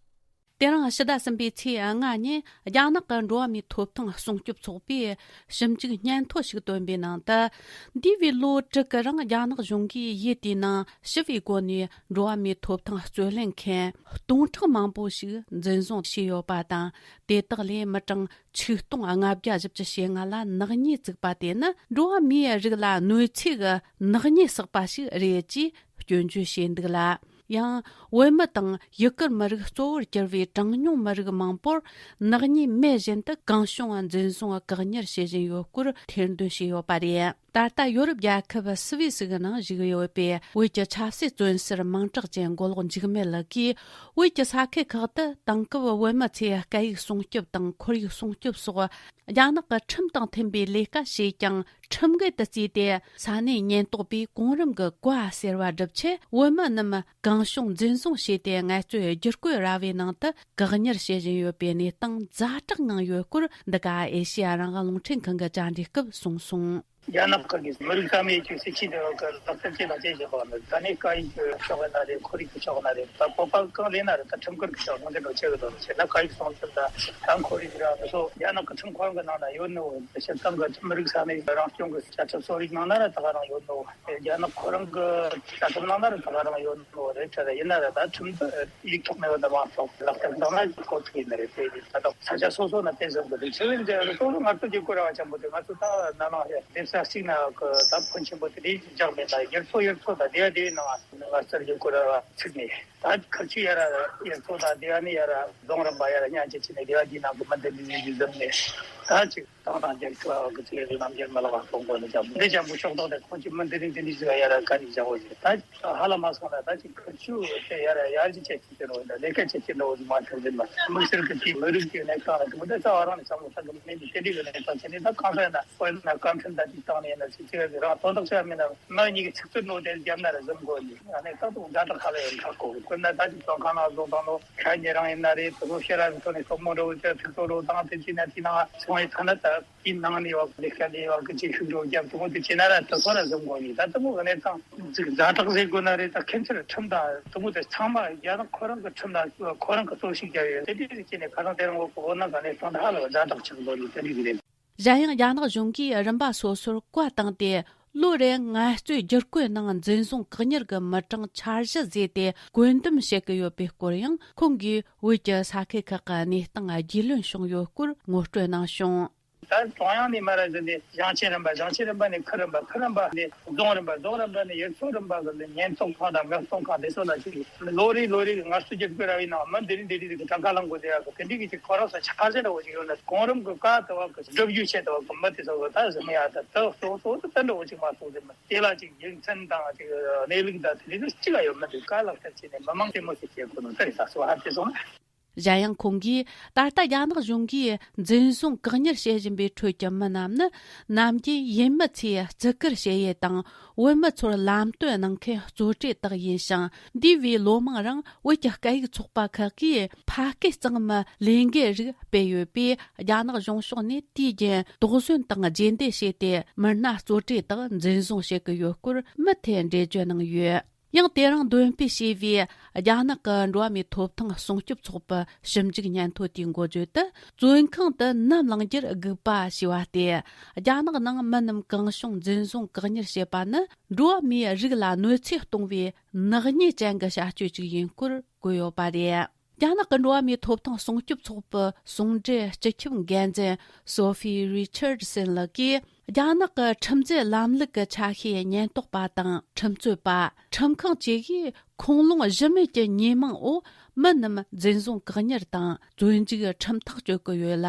དེ་རིང་ཕྱི་ཟླ་གསུམ་པའི་ཚེས་ལྔ་ཉིན་རྒྱ་ནག་གི་འགྲོ་བ་མིའི་ཐོབ་ཐང་སྲུང་སྐྱོབ་ཚོགས་པས་ཞིབ་འཇུག་སྙན་ཐོ་ཞིག་བཏོན་པའི་ནང་དུ། འདས་པའི་ལོ་དྲུག་གི་རིང་རྒྱ་ནག་གཞུང་གིས་ཡུལ་དེའི་ནང་ཞི་བའི་སྒོ་ནས་འགྲོ་བ་མིའི་ཐོབ་ཐང་རྩོད་ལེན་མཁན་སྟོང་ཕྲག་མང་པོ་ཞིག་འཛིན་བཟུང་བྱས་ཡོད་པ་དང་། དེ་དག་ལས་མི་གྲངས་ཆིག་སྟོང་ལྔ་བརྒྱ་བཞི་བཅུ་ཞེ་ལྔ་ལ་ནག་ཉེས་བཙུགས་པ་དེ་ནི་འགྲོ་བ་མིའི་རིགས་ལ་གནོད་འཚེ་གི་ནག་ཉེས་བསགས་པ་ཞིག་རེད་ཅེས་སྐྱོན་བརྗོད་བྱས་འདུག་ལ། ཡང་བོད་མི་དང་ཡུ་གུར་མི་རིགས་གཙོ་བོར་གྱུར་བའི་གྲངས་ཉུང་མི་རིགས་མང་པོར་ནག་ཉེས་མེད་བཞིན་དུ་གང་བྱུང་འཛིན་བཟུང་བཀག་ཉར་བྱེད་བཞིན་ཡོད་སྐོར་ཐེར་འདོན་བྱས་ཡོད་པ་རེད། ད་ལྟ་ཡོ་རོབ་རྒྱལ་ཁབ་སུད་སི་གི་ནང་བཞུགས་ཡོད་པའི་བོད་ཀྱི་ཆབ་སྲིད་བཙོན་ཟུར་མིང་གྲགས་ཅན་མགོ་ལོག་འཇིགས་མེད་ལགས་ཀྱིས། བོད་ཀྱི་ས་ཁུལ་ཁག་ཏུ་དེང་སྐབས་བོད་མི་ཚོས་སྐད་ཡིག་སྲུང་སྐྱོབ་དང་ཁོར་ཡུག་སྲུང་སྐྱོབ་སོགས་རྒྱ་ནག་གི་ཁྲིམས་དང་མཐུན་པའི་ལས་ཀ་བྱས་ཀྱང་། ཁྲིམས་འགལ་དུ་བརྩིས་ཏེ། ས་གནས་ཉེན་རྟོག་པས་གོང་རིམ་གྱི་བཀའ་ཟེར་བ་སྒྲུབ་ཆེད། བོད་མི་རྣམས་གང་བྱུང་འཛིན་བཟུང་བྱས་ཏེ། ངལ་རྩོལ་བསྒྱུར་བཀོད་ར་བའི་ནང་དུ་བཀག་ཉར་བྱེད་བཞིན་ཡོད་པའི་གནས་སྟངས་ཛ་དྲག་ངང་ཡོད་སྐོར། འདི་ག་ཨེ་ཤེ་ཡ་རང་དབང་རླུང་འཕྲིན་ཁང་གི་བཅར་འདྲིའི་སྐབས་གསུངས་སོང་། རྒྱ་ནག་གི་མི་རིགས་རྩ་མེད་ཀྱི་སྲིད་ཇུས་དེ་བ་གི་ལག་བསྟར་བྱེད་དང་བྱེད་བཞིན་པ་ནི། ད་ནི་སྐད་ཡིག་གི་ཕྱོགས་ཡིན་ན་རེད། ཁོར་ཡུག་གི་ཕྱོགས་ཡིན་ན་རེད། ད་བོད་པ་གང་ལས་ན་རེད། ད་ཁྲིམས་འགལ་གྱི་ཕྱོགས་ལུང་འདྲེན་འགྲོ་ཆེ་གི་དོན་བྱས་ན། སྐད་ཡིག་སྲུང་སྐྱོབ་དང་ད་ཁོར་ཡུག་ར་མི་སོགས་རྒྱ་ནག་གི་ཁྲིམས་ཁོ་རང་གི་ནང་ན་ཡོད་ནོ། སྤྱིར་བཏང་གི་མི་རིགས་ས་གནས་རང་སྐྱོང་གི་བཅའ་ཁྲིམས་གསོ་རིག་ནང་ན་ར་ད་ག་རང་ཡོད་ནོ། རྒྱ་ནག་ཁོ་རང་གི་བཅའ་ཁྲིམས་ནང་ན་ར་ད་ག་རང་ཡོད་ནོ་རེད། ད་ཡིན་ན་ར་ད་ཁྲིམས་དེ་ཡིག་ཐོག་ནས་བ་ད་མ་སོགས་ལག་བསྟར་བཏང་ན་ཁོ་ཐུག་ཡིན་ནི་རེད། དེ་ཡིན་ད་ད་ས་ཆ་སོ་སོ་ན་དེ་བཟོ་དགོས་རེད། ཆེ་བའི་འདི་སོ་སོ་ང་ཚོ་རྒྱུད་སྐོར་ར་བ་ཆེན་པོ་དེ་ང་ཚོ་ད་ན་ནང་ཡ་སྡེ་ས་གཅིག་ན་གི་ད་ཕོན་ཆེན་པོ་དེ་རེད། འཇགས་མེད་ད་ཡུལ་ཚོ་ཡུལ་ཚོ་ད་སྡེ་བ་སྡེ་བའི་ནང་ང་ཚོ་རྒྱུད་སྐོར་ར་བ་ཚིག་ནས། ད་ཁ་ཆུ་ཡ་ར་ཡ་ཚོ་དང་སྡེ་བ་ནི་ཡ་ར་རྫོང་རིམ་པ་ཡ་ར་མཉམ་གཅིག་བྱས་ནས་སྡེ་བ་འདིའི་ནང་གི་མི་འདི་འདི་འདི་འཛོམས་ནས། ད་ཅིག་ཏང་དང་རྒྱལ་ཁབ་ཀྱི་ཚིག་རིགས་རྣམ་འགྱུར་མི་ལོག་པ་གཏོང་དགོས་ནི་ཅང་འདི་ཅང་པོ་ཕྱོགས་གཏོགས་དེ་ཁོང་ཚོ་མི་འདི་རིགས་འདི་འདྲ་ཞིག་ཡ་ར་ག་རེ་བྱ་བོ་ཞིག་ད་ཧ་ལམ་མ་སོང་ན། ད་ཅིག་ཁ་ཆུ་དེ་ཡ་ར་ཡར་རྒྱས་ཆེ་ཆེ་འགྲོ་འདི་ལས་ཀ་ཆེ་ཆེ་འགྲོ་འདི་མ་ཤོང་འདི་མ་དམིགས་བསལ་གྱི་དེ་མི་རིགས་ཀྱི་གནས་སྟངས་ལ་དེ་མོ་དེ་རྩ་བ་རང་ནས་བསམ་བློ་བཏང་གི་མེད་ནི་དེ་འདྲ་གི་གནས་སྟངས་བྱས་ནས། ད་གང་ཟེར་ན་དཔེར་ན་བཀའ་ཁྲིམས་ད་ཅིག་བཏང་ནས་ཡིན་ན་ཅིག་ཅིག་རང་དོན་དག་ཆེ་བ་མིན་ན་མི་གཉིས་ཀྱི་ཚིག་རྩུབ་ནོ་དེ་རྒྱབ་ན་ར་བཟུམ་དགོས་ནི་ཨ་ནི་ཏག་ཏག་ཛ་དྲག་ཁ་ལ་ཡོད་ཁག་གོ། དཔེར་ན་ད་ཅིག་བཙོན་ཁང་ནང་བཟོ་བཏང་ནོ་ཁ་ཉེ་རང་ཡིན་ན་རེད། དེ་ཚོ་ཤེས་རབ་ཐོག་ནས་སློབ་མ་འགྲོ་བའི་ཚིག་ཐོ་ལོ་དང་དེ་ཅི་ན་དེ་ནང་སོང་ཡི་ཐ་ན་ད་དེའི་ནང་ནས་བ་ལས་ཀ་ལས་བ་གི་ཅིག་ཤུགས་འགྲོ་རྒྱབ་དེ་མོ་དེ་བྱས་ན་ར་དེ་ཚོ་ར་བཟུམ་དགོས་ནི། ད་དེ་མོ་གནས་སྟངས་ཅིག་ཛ་དྲག་ཟེར་དགོས་ན་རེད། ད་ཁྱིམ་མཚེས་ཁྲིམས་དང་དེ་མོ་དེ་ཚང་མ་རྒྱ་ནག་ཁོ་རང་གི་ཁྲིམས་དང་ཁོ་རང་གི་གཙོ་ཤུགས་རྒྱབ་ཡོད་དེ་འདྲ་ཞིག་བྱས་ནས་ཁ་སང་དེ་རིང་འོག་གི་འོ་ན་ག་ནས་སྟངས་དེ་ཧ་ལས་པ་ཛ་དྲག་ཆགས་འགྲོ་ནི་དེ་འདྲ་ཞིག་རེད། གཞན་ཡང་རྒྱ་ནག་གཞུང་གིས་རིམ་པ་སོ་སོར་བཀའ་བཏང་སྟེ། ལོ་རེར་ངལ་རྩོལ་བསྒྱུར་བཀོད་ནང་འཛིན་བཟུང་བཀག་ཉར་གྱི་མི་གྲངས་འཆར་གཞི་བཟོས་ཏེ་བཀོད་འདོམས་བྱེད་ཀྱི་ཡོད་པའི་སྐོར་ཡང་ཁོང་གིས་བོད་ཀྱི་ས་ཁུལ་ཁག་གི་གནས་སྟངས་རྒྱུས་ལོན་བྱུང་ཡོད་སྐོར་ངོ་སྤྲོད་གནང་བྱུང་། ད་ཀྲུང་དབྱང་ནས་མར་ར་བཟོས་ནས་ཞིང་ཆེན་རིམ་པ། ཞིང་ཆེན་རིམ་པ་ནས་ཁུལ་རིམ་པ། ཁུལ་རིམ་པ་ནས་རྫོང་རིམ་པ། རྫོང་རིམ་པ་ནས་ཡུལ་ཚོ་རིམ་པ་གི་ཉེན་རྟོག་ཁང་དང་མངགས་གཏོང་ཁང་དེ་ཚོ་ལ་ཅིག་ལོ་རེ་ལོ་རེ་གི་ངལ་རྩོལ་བསྒྱུར་བཀོད་ར་བའི་ནང་མི་འདི་རིགས་འདི་རིགས་ཀྱི་གྲངས་ཀ་ལེན་དགོས་ཟེར་ཡ་གི་དེ་འདྲའི་གི་ཅིག་ཁོ་རང་ཚོ་འཆར་གཞི་འདྲ་བོ་ཅིག་ཡོད་ན། གོང་རིམ་གི་བཀའ་ལྟ་བུ་གི་སྒྲུབ་རྒྱུ་ཆེད་དུ་གི་མི་དེ་ཚོ་གི་ད་གཟིགས་མི་ཡ་ད་ད་གཙོ་གཙོ་བོ་དེ་འདྲ་བོ་ཅིག་མ་གཏོགས་ཟེར་མི་དེ་ལ་ཅིག་རྒྱུ་མཚན་དང་ཅིག་གནས་ལུགས་དང་དེ་འདྲ་གཅིག་ལ་ཡོད་མི་འདུག་བཀའ་ལག་བསྟར་བྱས་ནས་མི་མང་ལྟད་མོ་ཞིག་བྱེད་དགོས་ནོ་དེ་རེད། ད་གསོལ་བ་དེ་སོང་ན། གཞན་ཡང་ཁོང་གིས་ད་ལྟ་རྒྱ་ནག་གཞུང་གིས་འཛིན་བཟུང་བཀག་ཉར་བྱེད་བཞིན་པའི་ཁྲོད་ཀྱི་མི་རྣམས་ནི་ནམ་རྒྱུན་ཡུལ་མི་ཚོས་བརྩི་བཀུར་བྱེད་ཡུལ་དང་བོད་མི་ཚོར་ལམ་སྟོན་གནང་མཁན་གཙོ་གྲས་དག་ཡིན་ཞིང་། འདས་པའི་ལོ་མང་རིང་བོད་ཀྱི་སྐད་ཡིག་ཚོགས་པ་ཁག་གིས་ཕ་སྐད་གཙང་མའི་ལས་འགུལ་རིགས་སྤེལ་ཡོད་པས། རྒྱ་ནག་གཞུང་ཕྱོགས་ནས་དུས་རྒྱུན་དོགས་ཟོན་དང་རྗེས་འདེད་བྱས་ཏེ་མི་སྣ་གཙོ་གྲས་དག་འཛིན་བཟུང་བྱེད་ཀྱི་ཡོད་སྐོར་མུ་མཐུད་འགྲེལ་བརྗོད་གནང་ཡོད། ཡང་དེ་རིང་འདོན་སྤེལ་བྱས་པའི་རྒྱ་ནག་གི་འགྲོ་བ་མིའི་ཐོབ་ཐང་སྲུང་སྐྱོབ་ཚོགས་པའི་ཞིབ་འཇུག་སྙན་ཐོ་དེའི་འགོ་བརྗོད་དུ། བཙོན་ཁང་དུ་ནམ་ལངས་རྒྱུར་སྒུག་པ་ཞེས་པ་སྟེ། རྒྱ་ནག་ནང་མི་རྣམས་གང་བྱུང་འཛིན་བཟུང་བཀག་ཉར་བྱེད་པ་ནི་འགྲོ་བ་མིའི་རིགས་ལ་གནོད་འཚེ་གཏོང་བའི་ནག་ཉེས་ཅན་གྱི་བྱ་སྤྱོད་ཅིག་ཡིན་སྐོར་བཀོད་ཡོད་པ་རེད། རྒྱ་ནག་གི་འགྲོ་བ་མིའི་ཐོབ་ཐང་སྲུང་སྐྱོབ་ཚོགས་པའི་ཟུང་འབྲེལ་སྤྱི་ཁྱབ་འགན་འཛིན་སོ་ཧྥི་རི་ཆར་སན་ལགས་ཀྱིས། རྒྱ་ནག་གི་ཁྲིམས་འཛིན་ལམ་ལུགས་ཀྱི་ཆ་ཤས་ཉེན་རྟོག་པ་དང་ཁྲིམས་རྩོད་པ། ཁྲིམས་ཁང་བཅས་ཀྱིས་ཁུངས་ལུང་གཞི་མེད་ཀྱི་ཉེས་མིང་འོག་མི་རྣམས་འཛིན་བཟུང་བཀག་ཉར་དང་བཙོན་འཇུག་ཁྲིམས་ཐག་གཅོད་ཀྱི་ཡོད་ལ།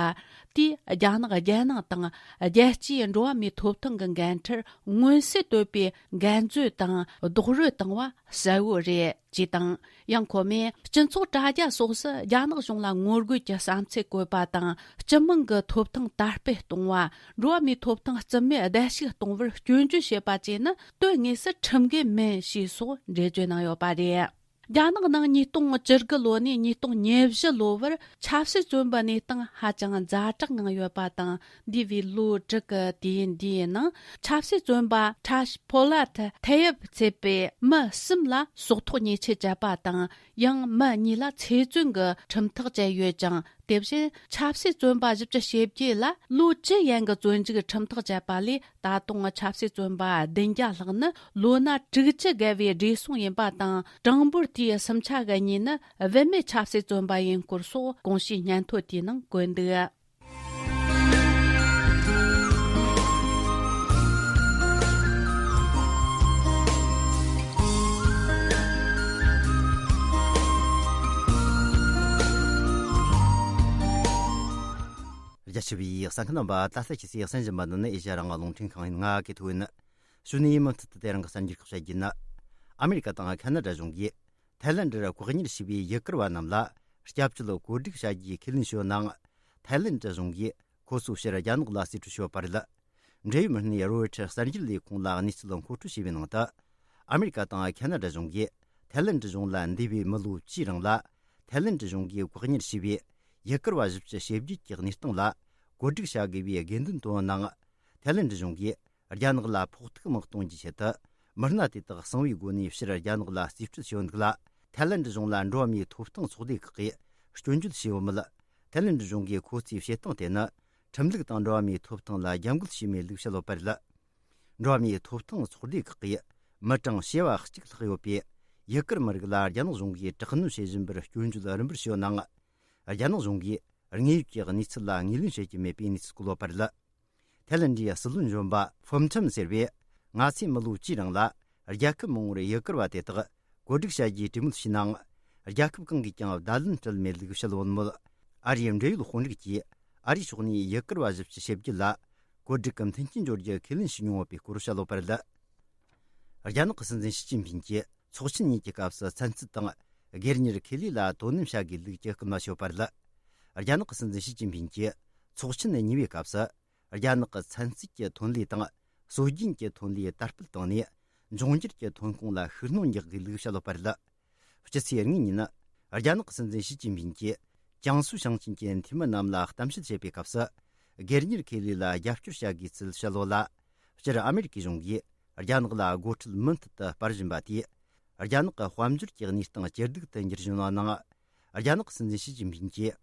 དེས་རྒྱ་ནག་རྒྱལ་ནང་དང་རྒྱལ་སྤྱིའི་འགྲོ་བ་མིའི་ཐོབ་ཐང་གི་འགན་འཁྲིར་མངོན་གསལ་དོད་པའི་འགན་འཛོལ་དང་རྡོག་རོལ་བཏང་བ་གསལ་བོ་རེད། ཅེས་དང་། ཡང་ཁོ་མོས་སྤྱི་ཚོགས་དྲ་རྒྱ་སོགས་སུ་རྒྱ་ནག་གཞུང་ལ་ངོ་རྒོལ་གྱི་བསམ་ཚུལ་བཀོད་པ་དང་། སྤྱི་དམངས་ཀྱི་ཐོབ་ཐང་དར་སྤེལ་གཏོང་བ། འགྲོ་བ་མིའི་ཐོབ་ཐང་རྩིས་མེད་བརྡལ་བཤིག་གཏོང་བར་སྐྱོན་བརྗོད་བྱེད་པ་བཅས་ནི་དོན་དངོས་སུ་ཁྲིམས་འགལ་མིན་ཞེས་སོགས་འགྲེལ་བརྗོད་གནང་ཡོད་པ་རེད། རྒྱ་ནག་ནང་ཉིས་སྟོང་བཅུ་དགུ་ལོ་ནས་ཉིས་སྟོང་ཉེར་བཞི་ལོ་བར་ཆབ་སྲིད་བཙོན་པའི་གནས་སྟངས་ཧ་ཅང་ཛ་དྲག་ངང་ཡོད་པ་དང་། འདས་པའི་ལོ་དྲུག་གི་དུས་ཡུན་འདིའི་ནང་ཆབ་སྲིད་བཙོན་པ་ཁྲ་ཕོ་ལ་ཐ་ཐེ་ཡབ་བརྩིས་པའི་མི་གསུམ་ལ་སྲོག་ཐོག་ཉེས་ཆད་བཅད་པ་དང་། ཡང་མི་གཉིས་ལ་ཚེ་བཙོན་གྱི་ཁྲིམས་ཐག་བཅད་ཡོད་ཅིང་། དེ་བཞིན་ཆབ་སྲིད་བཙོན་པ་བཞི་བཅུ་ཞེ་བརྒྱད་ལ་ལོ་བཅུ་ཡན་གྱི་བཙོན་འཇུག་ཁྲིམས་ཐག་བཅད་པ་ལས། ད་དུང་ཆབ་སྲིད་བཙོན་པ་བདུན་བརྒྱ་ལྷག་ནི་ལོ་ན་དྲུག་ཅུ་བརྒལ་བའི་བགྲེས་སོང་ཡིན་པ་དང་། གྲངས་འབོར་དེའི་སུམ་ཆ་གི་གཉིས་ནི་བུད་མེད་ཆབ་སྲིད་བཙོན་པ་ཡིན་སྐོར་སོགས་གོང་ཞུས་སྙན་ཐོ་དེའི་ནང་བཀོད་འདུག་རྒྱ་ཆེ་བའི་གསན་མཁན་རྣམ་པ། ད་ལྟ་ཁྱེད་ཚོས་གསན་བཞིན་པ་འདི་ནི་ཨེ་ཤ་ཡ་རང་དབང་རླུང་འཕྲིན་ཁང་ཡིན། ང་གི་ཐུ་ཡིན། གཞུག་ནས་མུ་མཐུད་དུ་དེ་རིང་གི་གསར་འགྱུར་ཁག་བཤད་རྒྱུ་ཡིན། ཨ་མེ་རི་ཀ་དང་ཁ་ན་ཌ་གཞུང་གིས་ཐའི་ལེན་ཌར་བཀག་ཉར་བྱས་པའི་ཡུལ་གར་བ་རྣམས་ལ་སྐྱབས་བཅོལ་བཀོད་སྒྲིག་བྱ་རྒྱུའི་ཁས་ལེན་ཞུས་ནའང་། ཐའི་ལེན་ཌ་གཞུང་གིས་ཁོ་ཚོ་ཕྱིར་རྒྱ་ནག་ལ་རྩིས་སྤྲོད་ཞུས་པ་རེད། འབྲེལ་ཡོད་མི་སྣས་རོའི་ཊར་གསར་འགྱུར་ལས་ཁུངས་ལ་གནས་ཚུལ་མཁོ་སྤྲོད་བྱས་པའི་ནང་དུ། ཨ་མེ་རི་ཀ་དང་ཁ་ན་ཌ་གཞུང་གིས་ཐའི་ལེན་ཌ་གཞུང་ལ་འདས་པའི་མི་ལོ་བཅུའི་རིང་ལ་ཐའི་ལེན་ཌ་གཞུང་གིས་བཀག་ཉར་བྱས་པའི་ཡུལ་གར་བ་བཞི་བཅུ་ཞེ་བརྒྱད་ཀྱི་གནས་སྟངས་ལ་བཀོད་སྒྲིག་བྱ་དགོས་པའི་དགོས་འདུན་བཏོན་ནའང་། ཐའི་ལེན་ཌ་གཞུང་གིས་རྒྱ་ནག་ལ་ཕོག་ཐུག་མི་གཏོང་རྒྱུའི་ཆེད་དུ། མི་སྣ་དེ་དག་གསང་བའི་སྒོ་ནས་ཕྱིར་རྒྱ་ནག་ལ་རྩིས་སྤྲོད་བྱས་ཡོད་འདུག་ལ། ཐའི་ལེན་ཌ་གཞུང་ལ་འགྲོ་བ་མིའི་ཐོབ་ཐང་ཚོགས་སྡེ་ཁག་གིས་སྐྱོན་བརྗོད་བྱས་ཡོད་མོད། ཐའི་ལེན་ཌ་གཞུང་གིས་ཁོ་ཚོའི་བྱེད་སྟངས་དེ་ནི་ཁྲིམས་ལུགས་དང་འགྲོ་བ་མིའི་ཐོབ་ཐང་ལ་རྒྱབ་འགལ་བྱས་མེད་ལུགས་བཤད་ཡོད་པ་རེད། འགྲོ་བ་མིའི་ཐོབ་ཐང་ཚོགས་སྡེ་ཁག་གིས་མི་གྲངས་བྱེ་བ་གཅིག་ལྷག་ཡོད་པའི་ཡུལ་གར་མི་རིགས་ལ་རྒྱ་ནག་གཞུང་གིས་དྲག་གནོན་བྱེད་བཞིན་པར་སྐྱོན་བརྗོད་རིམ་པར་བྱས་ཡོད་ནའང་། རྒྱ་ནག་གཞུང་གིས་དངོས་ཡོད་ཀྱི་གནས་ཚུལ་ལ་ངོས་ལེན་བྱེད་ཀྱི་མེད་པའི་གནས་ཚུལ་བཀོད་ཡོད་པ་རེད། ཐའི་ལེན་ཌའི་སྲིད་བློན་གཞོན་པ་ཧྥུམ་ཁྲམ་ཟེར་བས། ང་ཚོས་མི་ལོ་བཅུའི་རིང་ལ་རྒྱལ་ཁབ་མང་བོར་ཡུལ་གར་བ་དེ་དག་བཀོད་སྒྲིག་བྱ་རྒྱུའི་གྲོས་མོལ་བྱས་ནའང་། རྒྱལ་ཁབ་གང་གིས་ཀྱང་བརྡ་ལན་སྤྲད་མེད་ལུགས་བཤད་ཡོད་མོད། ཨ་རིའི་འབྲེལ་ཡོད་དཔོན་རིགས་ཀྱིས་ཨ་རིའི་ཕྱོགས་ནས་ཡུལ་གར་བ་བཞི་བཅུ་ཞེ་བརྒྱད་ལ་བཀོད་སྒྲིག་གི་མཐུན་རྐྱེན་སྦྱོར་རྒྱུ་ཁས་ལེན་ཞུས་མྱོང་ཡོད་པའི་སྐོར་བཤད་ཡོད་པ་རེད། རྒྱ་ནག་གི་སྲིད་འཛིན་ཞི་ཅིན་ཕིན་གྱིས་ཚོགས་ཆེན་གཉིས་ཀྱི་སྐབས་སུ་ཚན་རྩལ་དང་སྒེར་གཉེར་ཁེ་ལས་ལ་དོ་སྣང་བྱ་དགོས་ལུགས་ཀྱི་སྐུལ་མ་བྱས་ཡོད་པ་རེད། རྒྱ་ནག་གི་སྲིད་འཛིན་ཞི་ཅིན་ཕིན་གྱིས་ཚོགས་ཆེན་གཉིས་པའི་སྐབས་སུ། རྒྱ་ནག་གི་ཚན་རྩལ་གྱི་ཐོན་ལས་དང་སྲོལ་རྒྱུན་གྱི་ཐོན་ལས་དར་སྤེལ་བཏང་ནས། འབྱུང་འགྱུར་གྱི་ཐོན་ཁུངས་ལ་ཤུགས་སྣོན་རྒྱག་དགོས་ལུགས་བཤད་ཡོད་པ་རེད། སྤྱི་ཚེས་དངོས་ཉིན། རྒྱ་ནག་གི་སྲིད་འཛིན་ཞི་ཅིན་ཕིན་གྱིས་ཅང་སུའུ་ཞིང་ཆེན་གྱི་འཐུས་མི་རྣམས་ལ་གཏམ་བཤད་བྱེད་པའི་སྐབས་སུ། སྒེར་གཉེར་ཁེ་ལས་ལ་རྒྱབ་སྐྱོར་བྱ་དགོས་ཚུལ་བཤད་ཡོད་ལ། སྤྱིར་ཨ་མེ་རི་ཀའི་གཞུང་གིས་རྒྱ་ནག་ལ་སྒོ་ཁྲལ་མུ་མཐུད་དུ་སྤར་བཞིན་པ་དེས། རྒྱ་ནག་གི་དཔལ་འབྱོར་གྱི་གནས་སྟངས་ཇེ་སྡུག་ཏུ་འགྱུར་བཞིན་ཡོད་ནའང་། རྒྱ་ནག་གི་སྲིད་འཛིན་ཞི་ཅིན་ཕིན་གྱིས་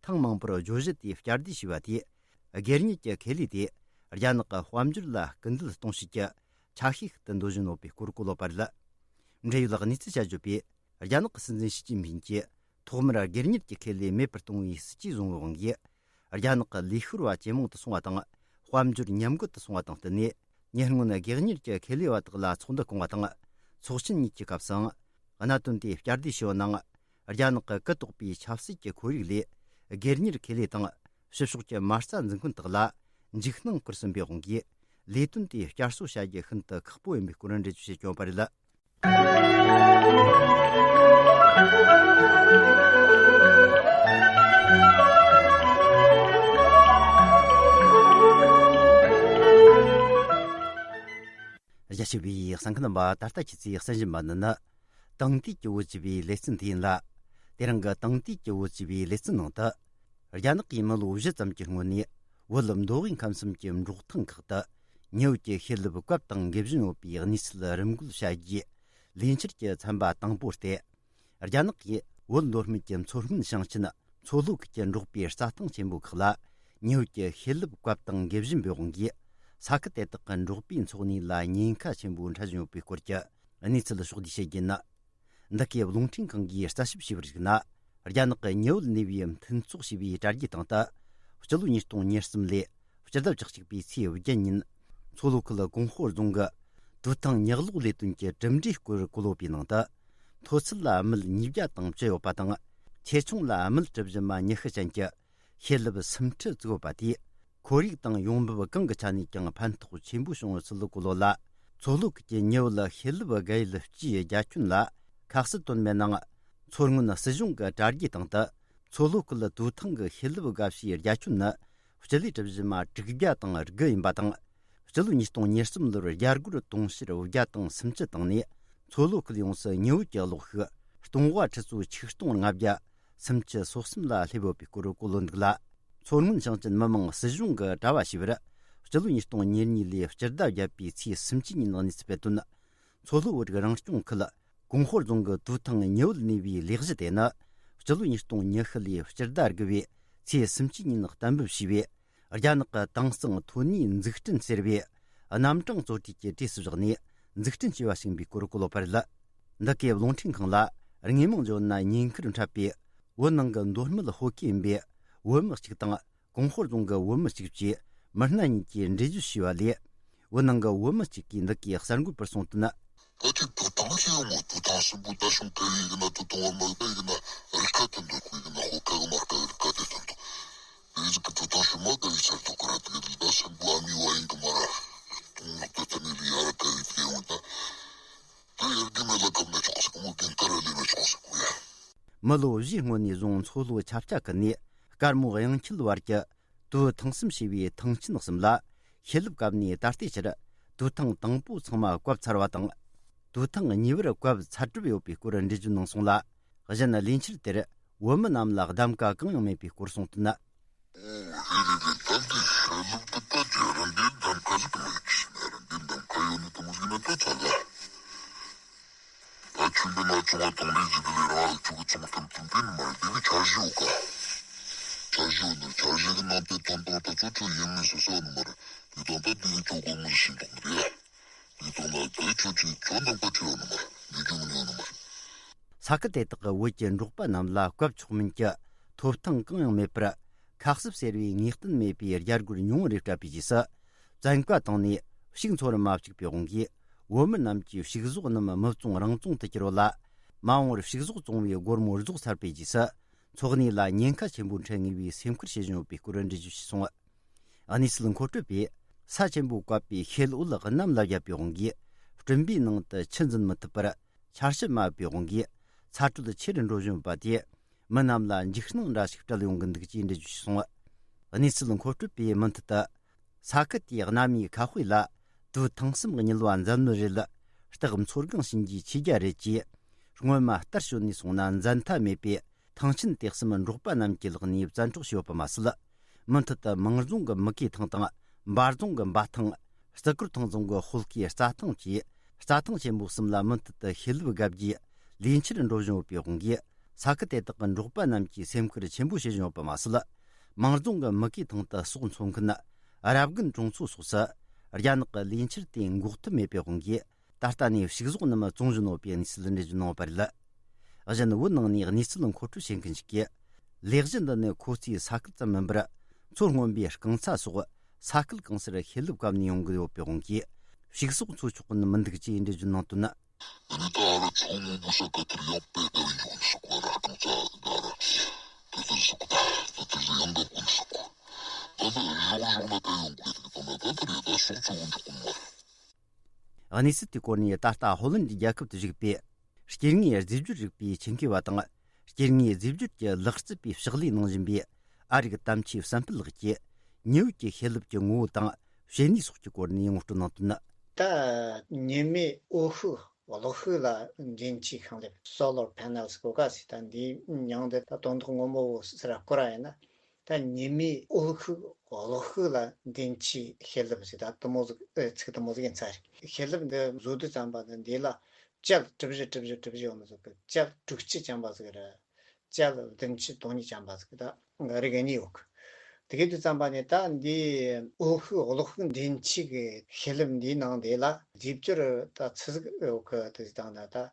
ཐེངས་མང་པོར་བརྗོད་གཞི་དེ་བསྐྱར་ཟློས་བྱས་པ་དེས། སྒེར་གཉེར་གྱི་ཁེ་ལས་དེ་རྒྱ་ནག་གི་དཔལ་འབྱོར་ལ་སྐུལ་འདེད་གཏོང་བྱེད་ཀྱི་ཆ་ཤས་ཤིག་ཏུ་འདོད་བཞིན་ཡོད་པའི་སྐོར་བཀོད་ཡོད་པ་རེད། འབྲེལ་ཡོད་གནས་ཚུལ་བཤད་བརྗོད་པས། རྒྱ་ནག་གི་སྲིད་འཛིན་ཞི་ཅིན་ཕིན་གྱིས་ཐོག་མར་སྒེར་གཉེར་གྱི་ཁེ་ལས་མེད་པར་གཏོང་བའི་སྲིད་ཇུས་བཟུང་བའི་དབང་གིས། རྒྱ་ནག་གི་ལས་ཤོར་བ་ཇེ་མང་དུ་སོང་བ་དང་། དཔལ་འབྱོར་ཉམས་རྒུད་དུ་སོང་བ་དང་བསྟུན་ནས། ཉེ་སྔོན་སྒེར་གཉེར་གྱི་ཁེ་ལས་པ་དག་ལ་ཚོགས་འདུ་བསྐོང་བ་དང་། ཚོགས་ཆེན་གཉིས་ཀྱི་སྐབས་སུའང་། གནད་དོན་དེ་བསྐྱར་ཟློས་བྱས་ཡོད་ནའང་། རྒྱ་ནག་གི་གུ་དོག་པའི་ཆབ་སྲིད་ཀྱི་ཁོར་ཡུག་ལས། སྒེར་གཉེར་ཁེ་ལས་དང་། ཕྱི་ཕྱོགས་ཀྱི་མ་རྩ་འཛིན་མཁན་དག་ལ་འཇིགས་སྣང་སྐུར་ཟིན་པའི་དབང་གིས། ལས་དོན་དེ་བསྐྱར་གསོ་བྱ་རྒྱུ་ཤིན་ཏུ་ཁག་པོ་ཡིན་པའི་སྐོར་འགྲེལ་བརྗོད་བྱས་ཡོད་པ་རེད། རྒྱ་ཆེ་བའི་གསན་མཁན་རྣམ་པ། ད་ལྟ་ཁྱེད་ཚོས་གསན་བཞིན་པ་འདི་ནི། དེང་དུས་ཀྱི་བོད་ཅེས་པའི་ལེ་ཚན་དེ་ཡིན་ལ། དེ་རིང་གི་དེང་དུས་ཀྱི་བོད་ཅེས་པའི་ལེ་ཚན་ནང་དུ། རྒྱ་ནག་གིས་མི་ལོ་བཞི་ཙམ་གྱི་སྔོན་ནས། བོད་མདོ་དབུས་ཁམས་གསུམ་གྱི་འབྲོག་ཐང་ཁག་ཏུ། ཉི་འོད་ཀྱི་ཤེལ་ལེབ་བཀབ་དང་འགེབས་བཞིན་ཡོད་པའི་གནས་ཚུལ་རིམས་འགོག་བྱ་རྒྱུའི་ལས་འཆར་གྱི་ཚན་པ་དང་པོ་སྟེ། རྒྱ་ནག་གིས་བོད་མདོ་སྨད་ཀྱི་མཚོ་སྔོན་ཞིང་ཆེན་མཚོ་ལྷོ་ཁུལ་གྱི་འབྲོག་པའི་རྩྭ་ཐང་ཆེན་པོ་ཁག་ལ། ཉི་འོད་ཀྱི་ཤེལ་ལེབ་བཀབ་དང་འགེབས་བཞིན་པའི་དབང་གིས། ས་ཁུལ་དེ་དག་གི་འབྲོག་པའི་འཚོ་གནས་ལ་ཉེན་ཁ་ཆེན་པོ་འཕྲད་བཞིན་ཡོད་པའི་སྐོར་གྱི་གནས་ཚུལ་ཕྱོགས་བསྡུས་བྱེད་རྒྱུ་ཡིན། འདི་གའི་རླུང་འཕྲིན་ཁང་གིས་རྩད་ཞིབ་བྱས་པར་གཞིགས་ན། རྒྱ་ནག་གི་ཉི་འོད་ནེ་བིའི་མཐུན་ཚོགས་ཞེས་པའི་དྲ་རྒྱའི་སྟེང་དུ། སྤྱི་ལོ་ཉིས་སྟོང་ཉེར་གསུམ་ལོའི་སྤྱི་ཟླ་བཅུ་གཅིག་པའི་ཚེས་བརྒྱད་ཉིན། མཚོ་ལྷོ་ཁུལ་གོང་ཧོ་རྫོང་གི་དུད་ཐང་ཉག་གློག་ལས་དོན་གྱི་གྲུབ་འབྲས་སྐོར་བཀོད་ཡོད་པའི་ནང་དུ། མཐོ་ཚད་ལ་སྨད་ཉིས་བརྒྱ་དང་བཅུ་ཡོད་པ་དང་། ཆེ་ཆུང་ལ་སྨད་གྲུ་བཞི་མ་ཉི་ཤུ་ཅན་གྱི་ཤེལ་ལེབ་སུམ་ཁྲི་བཙུགས་ཡོད་པ་དེས། ཁོར་ཡུག་དང་ཡོང་འབབ་གང་གི་ཆ་ནས་ཀྱང་ཕན་ཐོགས་ཆེན་པོ་བྱུང་ཡོད་ཚུལ་བཀོད་ཡོད་ལ། མཚོ་ལྷོ་ཁུལ་གྱི་ཉི་འོད་ཤེལ་ལེབ་བརྒལ་ཡུལ་སྤྱིའི་རྒྱ་ཁྱོན་ལ་ཁ་གསལ་བཏོན་པའི་ནང་། མཚོ་སྔོན་སྲིད་གཞུང་གི་དྲ་རྒྱའི་སྟེང་དུ། མཚོ་ལྷོ་ཁུལ་དུད་ཐང་གི་ཤེལ་ལེབ་དགའ་བྱའི་རྒྱ་ཁྱོན་ནི་སྤྱི་ལེ་གྲུ་བཞི་མ་དྲུག་བརྒྱ་དང་དགུ་ཡིན་པ་དང་། སྤྱི་ལོ་ཉིས་སྟོང་ཉེར་གསུམ་ལོར་རྒྱ་སྒོར་དུང་ཕྱུར་བརྒྱ་དང་སུམ་ཅུ་བཏང་ནས། མཚོ་ལྷོ་ཁུལ་ཡོངས་སུ་ཉི་འོད་ཀྱི་གློག་ཤུགས་སྟོང་བ་ཁྲི་ཚོ་ཆིག་སྟོང་ལྔ་བརྒྱ་སུམ་ཅུ་སོ་གསུམ་ལ་སླེབས་ཡོད་པའི་སྐོར་བཀོད་ཡོད་འདུག་ལ། མཚོ་སྔོན་ཞིང་ཆེན་མི་དམངས་སྲིད་གཞུང་གི་དྲ་བ་ཞིག་བར། སྤྱི་ལོ་ཉིས་སྟོང་ཉེར་གཉིས་ལོའི་སྤྱི་ཟླ་བརྒྱད་པའི་ཚེས་སུམ་ཅུ་ཉིན་གནས་ཚུལ་སྤེལ་དོན། མཚོ་ལྷོ་བོད་རིགས་རང་སྐྱོང་ཁུལ་གོང་ཧོ་རྫོང་གི་དུད་ཐང་ཉི་འོད་ནེ་བིའི་ལས་གཞི་དེ་ནི། སྤྱི་ལོ་ཉིས་སྟོང་ཉི་ཤུ་ལོའི་སྤྱི་ཟླ་དགུ་བའི་ཚེས་སུམ་ཅུ་ཉིན་གཏན་འབེབས་བྱས་པའི་རྒྱ་ནག་གི་དྭངས་གཙང་མཐོ་གནས་འཛུགས་སྐྲུན་ཟེར་བའི་རྣམ་གྲངས་གཙོ་གྲས་ཀྱི་གྲས་སུ་བཞག་ནས་འཛུགས་སྐྲུན་བྱས་པ་ཞིག་ཡིན་པའི་སྐོར་བཀོད་ཡོད་པ་རེད། འདི་གའི་རླུང་འཕྲིན་ཁང་ལ་དངོས་མིང་བརྗོད་ན་ཉེན་ཁར་འཕྲད་པའི་བོད་ནང་གི་མདོ་སྨད་ཧོ་ཁེ་ཡིན་པའི་བོད་མི་གཅིག་དང་། གོང་ཧོ་རྫོང་གི་བོད་མི་གཅིག་བཅས་མི་སྣ་གཉིས་ཀྱིས་འགྲེལ་བརྗོད་བྱས་པ་ལས། བོད་ནང་གི་བོད་མི་གཅིག་གིས་འདི་གའི་གསར་འགོད་པར་གསུངས་དོན། ད་ཅིག་དུད་ཐང་ཞིག་ཡོང་ངོ་། དུད་ཐང་ཞིག་པོ་ད་ཤོང་ཁ་ཡིག་ན་དུད་ཐང་བ་མ་ད་ཡིག་ན་རི་ཁ་དུད་འགྲོ་ཁུ་ཡིག་ན་ཧོ་ཁ་གི་མར་ཁ་རི་ཁ་དེ་དུད་འགྲོ། དེ་ཡིག་གི་དུད་ཐང་ཞིག་མ་ད་ཡིག་ཆར་དུ་ཁོ་ར་དེ་གི་ད་ཤིང་པོ་ཨ་མི་བ་ཡིན་གི་མ་ར། དུང་ལོག་དུད་ཐང་ནི་ཡ་ར་ཁ་ཡིག་དེ་ཡོང་ད། དེ་ཡར་གི་མེ་ལ་ཀ་མེ་ཆོག་སི་ཀུ་མོ་གིན་ཀ་ར་ལེ་མེ་ཆོག་སི་ཀུ་ཡ། མི་ལོ་བཞིའི་སྔོན་ནས་བཟུང་མཚོ་ལྷོ་ཆབ་ཆ་ཁུལ་ནས་དཀར་མོ་གཡང་འཁྱིལ་བར་གྱི་དུད་ཐང་གསུམ་ཞེས་པའི་ཐང་ཆེན་གསུམ་ལ་ཤེལ་ལེབ་བཀབ་ནས། ད་ལྟའི་ཆར་དུད་ཐང་དང་པོ་ཚང་མ་བཀབ་ཚར་བ་དང་། དུད་ཐང་གཉིས་པར་བཀབ་ཚར་གྲབས་ཡོད་པའི་སྐོར་འགྲེལ་བརྗོད་གནང་སོང་ལ། གཞན་ལས་འཆར་དེར་བོད་མི་རྣམས་ལ་གདམ་ག་གང་ཡང་མེད་པའི་སྐོར་གསུངས་དོན། ཨོ་རེད་རེད་རེད། ད་འདི་ཤེལ་ལེབ་དེ་ད་ཅི་རང་གི་གདམ་ག་ཟིག་གི་མེད་ཀི་ཤི་ན། རང་གི་གདམ་ག་ཡོད་ནི་དེ་མོ་ཟིག་ན་ད་ཚ་ལ། ད་ཆུན་པོ་ན་ཚོང་བ་དང་ལས་ཀྱི་དེ་ལས་རང་ལ་ཆུ་གི་ཚོང་གཏམ་གཏམ་དེ་ནི་མ་རེད། དེ་གི་འཆར་གཞི་ཡོད་ཀ། འཆར་གཞི་ཡོད་ནི། འཆར་གཞི་གི་ནང་དེ་དོན་དང་ད་ཚོ་ཁྱོད་ཡིན་མིན་སོ་སོ་ནི་མ་རེད། དེ་དང་ད་དེ་གི་ཁྱོད་གོ་མི་ཤེས་འདུག་མི་རེད། དེ་དང་ད་དེ་ཁྱོད་ཀྱིས་ཁྱོད་འདམ་ག་ཁྱོད་ཡོད་ནི་མ་རེད། ལས་རྒྱུ་མི་ཉོ་ནི་མ་རེད། ས་ཁུལ་དེ་དག་གི་བོད་ཀྱི་འབྲོག་པ་རྣམས་ལ་བཀབ་ཆོག་མིན་གྱི་ཐོབ་ཐང་གང་ཡང་མེད་པར། ཁ་གསབ་ཟེར་བའི་ངེས་གཏན་མེད་པའི་རྒྱ་སྒོར་ཉུང་ངུ་རེ་སྤྲད་པའི་རྗེས་སུ། བཙན་བཀའ་བཏང་ནས་ཕྱུགས་འཚོ་བར་མ་བཅུག་པའི་དབང་གིས། བོད་མི་རྣམས་ཀྱི་ཕྱུགས་ཟོག་རྣམས་མི་བཙོང་རང་བཙོང་དུ་གྱུར་ཡོད་ལ། མ་འོངས་པར་ཕྱུགས་ཟོག་བཙོང་བའི་སྒོར་མོ་རྫོགས་ཚར་བའི་རྗེས་སུ། འཚོ་གནས་ལ་ཉེན་ཁ་ཆེན་པོ་འཕྲད་ངེས་པའི་སེམས་ཁུར་བྱེད་བཞིན་ཡོད་པའི་སྐོར་འགྲེལ་བརྗོད་བྱས་སོང་། གནས་ཚུལ་མཁོ་སྤྲོད་པས། ས་ཆེན་པོ་བཀབ་པའི་ཤེལ་འོད་གནམ་ལ་བརྒྱབ་པའི་དབང་གིས། སྤྲིན་པའི་ནང་དུ་ཆུ་འཛིན་མི་ཐུབ་པར། འཆར་ཞིབ་མ་བྱས་པའི་དབང་གིས་ཚ་དྲོད་ཆེ་རུ་འགྲོ་བཞིན་ཡོད་པ་དེས། མི་རྣམས་ལ་འཇིགས་སྣང་འདྲ་ཞིག་སྤྲད་ཡོང་གི་འདུག་ཅེས་འགྲེལ་བརྗོད་བྱས་སོང་། གནས་ཚུལ་མཁོ་སྤྲོད་པས་མུ་མཐུད་དུ། ས་ཁུལ་དེའི་གནའ་མིའི་ཁ་དཔེ་ལ། དུད་ཐང་གསུམ་གཉིད་པ་འཛད་མི་རེད། སྟག་མཚོ་སྒང་ཕྱིན་རྒྱུའི་ཆོས་རྒྱལ་རེད་ཅེས། སྔོན་མ་གཏེར་བྱོན་ནས་སོང་ན་འཛད་མཐའ་མེད་པའི་ཐང་ཆེན་དེ་གསུམ་འབྲོག་པ་རྣམས་ཀྱི་ལག་ནས་བཙན་འཕྲོག་བྱས་ཡོད་པ་མ་ཟད། མུ་མཐུད་དུ་མང་རྫོང་གི་མུ་གེ་ཐང་དང་། འབའ་རྫོང་གི་འབའ་ཐང་། རྩི་གུར་ཐང་རྫོང་གི་ཧོལ་ཁའི་རྩྭ་ཐང་བཅས་རྩྭ་ཐང་ཆེན་པོ་གསུམ་ལ་མུ་མཐུད་དུ་ཤེལ་ལེབ་བརྒྱབ་རྒྱུའི་ལས་འཆར་འགྲོ་བཞིན་ཡོད་པའི་དབང་གིས། ས་ཁུལ་དེ་དག་གི་འབྲོག་པ་རྣམས་ཀྱིས་སེམས་ཁུར་ཆེན་པོ་བྱེད་བཞིན་ཡོད་པ་མ་ཟད། མང་རྫོང་གི་མུ་གེ་ཐང་དུ་ཟོག་འཚོ་མཁན་རབ་རྒན་གྲོང་ཚོ་སོགས་སུ་རྒྱ་ནག་གི་ལས་འཆར་དེ་འགོག་ཐབས་མེད་པའི་དབང་གིས། ད་ལྟ་ནས་ཕྱུགས་ཟོག་རྣམས་བཙོང་བཞིན་ཡོད་པའི་གནས་ཚུལ་འགྲེལ་བརྗོད་གནང་ཡོད་པ་རེད། གཞན་བོད་ནང་ནས་གནས་ཚུལ་མཁོ་སྤྲོད་བྱེད་མཁན་ཞིག་གིས། ལས་གཞི་འདི་ནི་ཁོ་ཚོའི་ས་ཁུལ་ཙམ་མིན་པར། མཚོ་སྔོན་པོའི་རྐང་ཚ་སོགས་ས་ཁུལ་གང་སར་ཤེལ་ལེབ་བཀབ་ནས་ཡོང་གི་ཡོད་པའི་དབང་གིས། ཕྱུགས་ཟོག་འཚོ་ཆོག་གི་མི་འདུག་ཅེས་འགྲེལ་བརྗོད་གནང་དོན། ཨ་ནི་ད་ཨ་ར་མཚོ་སྔོན་པོ་ས་ཁུལ་དེར་ཡང་དཔེ་ལྟ་བུ་འཇུག་ནི་ཞིག་གོ་ར། རྐང་ཚ་ད་ར་དེ་དེར་ཞིག་གོ། ད་དེ་དེར་ཡང་འགབ་གོ་ནི་ཞིག་གོ། ད་ད་ཡོག་ཡོག་ན་ད་ཡོང་གི་རེད། ད་ད་ད་རེད། ད་ཟོག་འཚོ་གི་འཇུག་གི་མ་རེད། གནས་ཚུལ་དེའི་སྐོར་ནས་ད་ལྟ་ཧོ་ལན་རི་རྒྱལ་ཁབ་ཏུ་བཞུགས་པའི་སྐྱེ་དངོས་རྫས་སྦྱོར་རིག་པའི་ཆེད་མཁས་པ་དང་། སྐྱེ་དངོས་རྫས་སྦྱོར་གྱི་ལག་རྩལ་པའི་ཕྱག་ལས་གནང་བཞིན་པའི་ཨ་རིག་དམ་ཆོས་བསམ་འཕེལ་ལགས་ཀྱིས། ཉི་འོད་ཀྱི་ཤེལ་ལེབ་ཀྱི་ངོ་བོ་དང་བྱེད་ནུས་སོགས་ཀྱི་སྐོར་ནས་ངོ་སྤྲོད་གནང་དོན། ད་ཉི་མའི་འོད་ཤུགས། གློག་ཤུགས་ལ་འདྲེན་བྱེད་ཤིང་ལེབ། སོ་ལར་པེ་ནལ་གོ་ག་ཟེར། ད་འདིའི་མྱིང་འདི་ད་དོན་དག་ངོ་མ་བོ་ཟེར་བཀོད་ར་ཡིན་ན། ད་ཉི་མའི་འོད་ཤུགས་གློག་ཤུགས་ལ་འདྲེན་བྱེད་ཤེལ་ལེབ་ཟེར། ད་དེ་མོ་ཟིག་ཨེ་ཚིག་དེ་མོ་ཟིག་ཡིན་ས་རེད། ཤེལ་ལེབ་འདི་བཟོ་དུས་ཙམ་པ་ནི་འདི་ལ་ཅལ་གྲུ་བཞི་གྲུ་བཞི་གྲུ་བཞི་ཡོད་ནི་ཟིག་གི། ཅལ་དྲུག་ཅུ་ཅན་པ་ཟིག་རེད། ཅལ་བདུན་ཅུ་དོན་གཉིས་ཅན་པ་ཟིག་གི། ད་རིགས་གཉིས་ཡོད་གི། དེ་གི་དུས་ཙམ་པ་ནི་ད་འདི་འོད་ཤུགས་གློག་ཤུགས་འདྲེན་བྱེད་ཀྱི་ཤེལ་ལེབ་འདིའི་ནང་དེ་ལ་རྫས་སྦྱོར་ད་ཆི་ཟིག་ཡོད་གི། དེ་དང་ད་ད།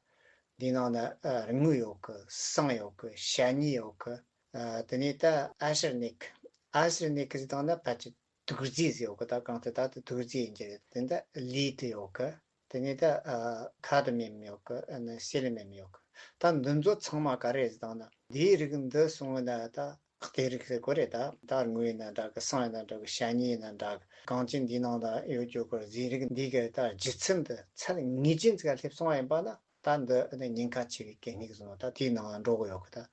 འདིའི་ནང་ན་ཨ་དངུལ་ཡོད་གི། ཟངས་ཡོད་གི། ཞ་ཉི་ཡོད་གི། ཨ་དེ་ནས་ད་ཨར་སེ་ནིག་ཨར་སེ་ནིག་ཟེར་དང་ན་ཕལ་ཆེར་དུག་རྫས་ཟེར་ཡོད་གི། ད་གང་ལྟར་ད་དུ་དུག་རྫས་ཡིན་གྱི་རེད། དེ་འདྲ་ལིད་ཡོད་གི། དེ་ནས་ད་ཨ་ཁ་ཌ་མིམ་ཡོད་གི། ཨ་ནི་སེ་ལི་མིམ་ཡོད་གི། ད་འདི་ཚོ་ཚང་མ་ག་རེ་ཟེར་དང་ན་འདིའི་རིགས་འདི་སོང་བ་ན་ད་གཏེར་རིགས་ཟེར་དགོས་རེད། ད་ད་དངུལ་ཡིན་ན་འདྲ་གི། ཟངས་ཡིན་ན་འདྲ་གི། ཞ་ཉི་ཡིན་ན་འདྲ་གི། གང་ཅི་འདིའི་ནང་ད་ཡོད་རྒྱུ་གི་རྫས་རིགས་འདི་གི་ད་ལྗིད་ཚད་འདི་ཚད་ངེས་ཅན་ཅིག་ལ་སླེབས་སོང་བ་ཡིན་པ་ན། ད་འདི་ནི་ཉེན་ཁ་ཆེ་བའི་གད་སྙིགས་ཟེར་ནོ་ད་དེའི་ནང་ལ་འགྲོ་གི་ཡོད་གི།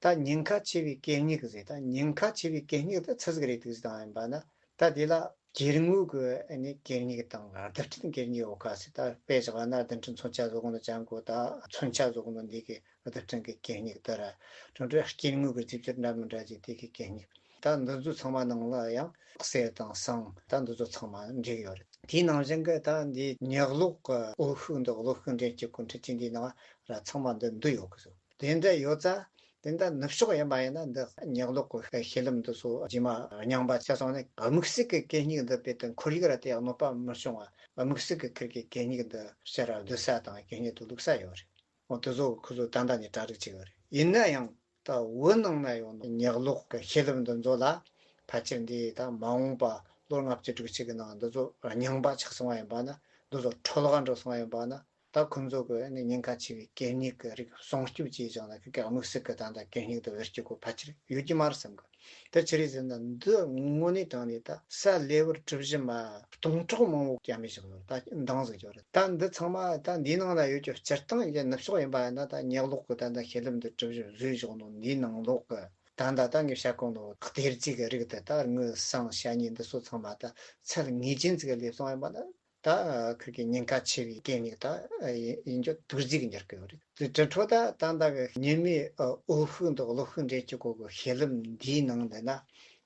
ད་ད་ཉེན་ཁ་ཆེ་བའི་གད་སྙིགས་ཟེར། ད་ཉེན་ཁ་ཆེ་བའི་གད་སྙིགས་དེ་ཆི་ཟིག་རེད་འདུག་ཟེར་དང་ཡིན་པ་ན། ད་དེ་ལ་སྐྱེ་དངོས་ཀྱི་ནི་གད་སྙིགས་དང་རྡུལ་ཕྲན་གད་སྙིགས་ཡོད་ག་ཟེར། ད་དཔེ་བཞག་ན་རྡུལ་ཕྲན་མཚོན་ཆ་བཟོ་གོ་ནོ་ཅང་གོ། ད་མཚོན་ཆ་བཟོ་གོ་ནོ་འདི་གི་རྡུལ་ཕྲན་གྱི་གད་སྙིགས་དེ་ར། དེ་འདྲ་སྐྱེ་དངོས་ཀྱི་རྫས་འགྱུར་འདྲ་མི་འདྲ་ཅིག་དེ་གི་གད་སྙིགས། ད་འདི་ཚོ་ཚང་མ་ནང་ལ་ཡང་གསེར་དང་ཟངས་ད་འདི་ཚོ་ཚང་མ་འདྲེས་ཡོད་རེད། དེའི་ནང་བཞིན་གྱི་ད་འདི་ཉག་ལོག་གི་འོད་ཤུགས་འདི་གློག་ཤུགས་འདྲེན་བྱེད་སྒོ་འཕྲུལ་ཆས་འདིའི་ནང་ར་ཚང་མ་འདི་འདུས་ཡོད་གི་ཟེར། དེ་འདྲ་ཡོད་ཙང་དེ་འདྲ་ནུབ་ཕྱོགས་ཡིན་པ་ཡིན་ན་འདི་ཉག་ལོག་གི་ཤེལ་ལེབ་འདི་ཚོ་རྗེས་མ་རྙིང་པ་ཆགས་སོང་ནས་དམིགས་བསལ་གྱི་གད་སྙིགས་འདི་དཔེ་དེ་ཁོར་ཡུག་ར་དེ་གནོད་པ་མི་བྱུང་བ། དམིགས་བསལ་གྱི་ཁུར་གི་གད་སྙིགས་འདི་ཕྱི་ར་བསྡུ་ས་དང་གད་སྙིགས་འདི་བླུགས་ས་ཡོད་རེད། འོ་དེ་ཚོ་ཁོ་ཚོ་ད་ལྟ་ནས་གྲ་སྒྲིག་བྱེད་ཀྱི་རེད། ཡིན་ན་ཡང་ད་བོད་ནང་ན་ཡོད་ནོ་ཉག་ལོག་གི་ཤེལ་ལེབ་འདི་ཚོ་ལ་ཕལ་ཆེར་འདི་ད་མ་འོངས་པ་ལོ་ལྔ་བཅུ་དྲུག་ཅུ་གི་ནང་འདི་ཚོ་རྙིང་པ་ཆགས་སོང་བ་ཡིན་པ་ན། འདི་ཚོ་འཕྲོ་བརླག་འགྲོ་སོང་བ་ཡིན་པ་ན། ད་ཁོང་ཚོ་གི་ནི་ཉེན་ཁ་ཆེ་བའི་གད་སྙིགས་ཀྱི་རིགས་སྲུང་སྐྱོབ་བྱས་བཞག་ན་ཁོ་གི་དམིགས་བསལ་གྱི་ད་ལྟ་གད་སྙིགས་དེ་བེད་སྤྱོད་གོ་ཕལ་ཆེར་ཡོད་ཀྱི་མ་རེད་བསམ་གི། དེ་ཆི་རེད་ཟེར་ན་འདི་དངོས་གནས་དྲང་གནས་ད་ས་ལེ་བར་གྲུ་བཞི་མ་སྟོང་ཕྲག་མང་པོ་རྒྱ་མི་བཞག་ཡོད། ད་འདང་ཟིག་ཅོ་རེད། ད་འདི་ཚང་མ་ད་འདིའི་ནང་ན་ཡོད་ཀྱི་སྤྱིར་བཏང་ཡིན་ནུབ་ཕྱོགས་ཡིན་པ་ཡིན་ན། ད་ཉག་ལོག་གི་ད་ད་ཤེལ་ལེབ་འདི་གྲུ་བཞི་བཟོས་བཞག་ནོ་འདིའི་ནང་ལོག་གི་ད་ད་ད་ངས་བཤད་གོ་ནོ་གཏེར་རྫས་ཀྱི་རིགས་དེ་ད་དངུལ་ཟངས་ཞ་ཉི་འདི་ཚོ་ཚང་མ་ད་ཚད་ངེས་ཅན་ཅིག་སླེབས་སོང་ཡིན་པ་ན། ད་ཁུར་གི་ཉེན་ཁ་ཆེ་བའི་གད་སྙིགས་ད་ཡིན་རྒྱུ་དུག་རྫས་ཀྱི་འགྱུར་གི་ཡོད་རེད། དེ་དྲིན་འཕྲོ་ད་ད་ལྟ་གི་ཉི་མའི་འོད་ཤུགས་འདི་གློག་ཤུགས་འདྲེན་གྱི་སྐོར་གི་ཤེལ་ལེབ་འདིའི་ནང་འདི་ན་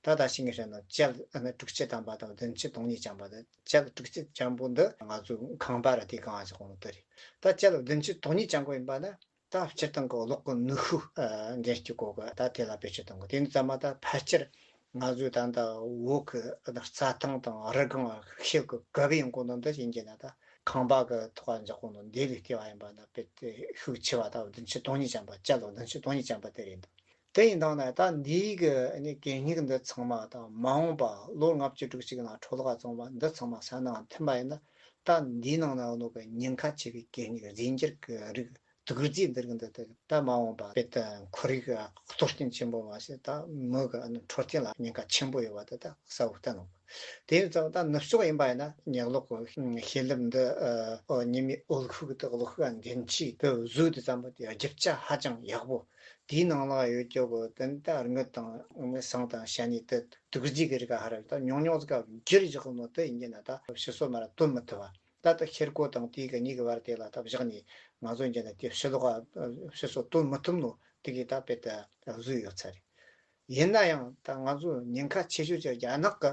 ད་ད་ཤིང་གི་ཧྲན་ན་ཅལ་ཨ་ནི་དྲུག་ཅུ་ཐམ་པ་དང་བདུན་ཅུ་དོན་གཉིས་ཅན་པ་དང་། ཅལ་དྲུག་ཅུ་ཅན་པོ་འདི་ང་ཚོའི་ཁང་པ་ར་དེ་གང་ཞིག་གོང་དུ་རེད། ད་ཅལ་བདུན་ཅུ་དོན་གཉིས་ཅན་པོ་ཡིན་པ་ན། ད་སྤྱིར་བཏང་གི་གློག་གི་ནུས་ཤུགས་འདྲེན་གྱི་སྐོར་གི་ད་དེ་ལ་བེད་སྤྱོད་གཏོང་གི། དེ་ནི་ཚང་མ་ད་ཕལ་ཆེར་ང་ཚོའི་ད་ལྟ་བོད་ཀྱི་རྩྭ་ཐང་དང་རི་སྒང་ཤེལ་གྱི་གབ་ཡོང་གོ་ནོ་འདི་ཡིན་གྱི་ན། ད་ཁང་པ་གི་ཐོག་འཇོག་གོ་ནོ་འདི་ལས་ལྟེ་བ་ཡིན་པ་ན་དཔེ་དེ་ཤུགས་ཆེ་བ་ད་བདུན་ཅུ་དོན་གཉིས་ཅན་པ། ཅལ་བདུན་ཅུ་དོན་གཉིས་ཅན་པ་དེ་རེད་འདུག་དེ་ཡིན་དང་ན་ད་འདིའི་གི་ནི་གད་སྙིགས་འདི་ཚང་མ་ད་མ་འོངས་པ་ལོ་ལྔ་བཅུ་དྲུག་ཅུ་གི་ནང་འཕྲོ་བརླག་བྱུང་བ་འདི་ཚང་མ་ས་ནང་ཐིམ་པ་ཡིན་ན། ད་འདིའི་ནང་ན་ཡོད་ནོ་གི་ཉེན་ཁ་ཆེ་བའི་གད་སྙིགས་རྫས་འགྱུར་གི་རིགས་དུག་རྫས་འདི་རིགས་འདི་དག་ད་མ་འོངས་པ་དཔེ་ད་ཁོར་ཡུག་གཏོར་སྐྱོན་ཆེན་པོ་མ་ཟད་ད་མི་གི་ཨ་ནི་འཕྲོད་བསྟེན་ལ་ཉེན་ཁ་ཆེན་པོ་ཡོད་པ་དེ་ད་གསལ་བོ་བསྟན་ནོ། དེ་ཡིན་ཙང་ད་ནུབ་ཕྱོགས་ཡིན་པ་ཡིན་ན་ཉག་ལོག་གི་ཤེལ་ལེབ་འདི་ཨ་ཉི་མའི་འོད་ཤུགས་དེ་གློག་ཤུགས་འདྲེན་ཆས་དེ་བཟོས་དུས་ཙམ་པ་དེ་རྒྱུ་ཆ་ཧ་ཅང་ཡག་པོ། དེའི་ནང་ལ་ཡོད་ཀྱོག་གི་དེ་ད་དངུལ་དང་ཟངས་དང་ཞ་ཉི་དེ་དུག་རྫས་ཀྱི་རིགས་ཧ་ར་ད་ཉུང་ཉུང་ཟིག་ག་འགྱུར་བཞག་ནོ་དེ་ཡིན་གྱི་ན། ད་ཕྱི་སོ་མ་ར་དོན་མི་ཐུབ་པ། ད་ལྟ་ཤེལ་སྒོ་དང་དེའི་གི་གཉིས་ཀྱི་བར་དེ་ལ་ད་བཞག་ནས་ང་ཚོ་འཇོན་ན་དེ་ཕྱི་ལོགས་ཕྱི་སོ་དོན་མི་ཐུབ་ནོ་དེ་གི་ད་དཔེ་ད་བཟོས་ཡོད་ཚར་རེད། ཡིན་ན་ཡང་ད་ང་ཚོ་ཉེན་ཁ་ཆེ་ཤོས་ཀྱི་རྒྱ་ནག་གི་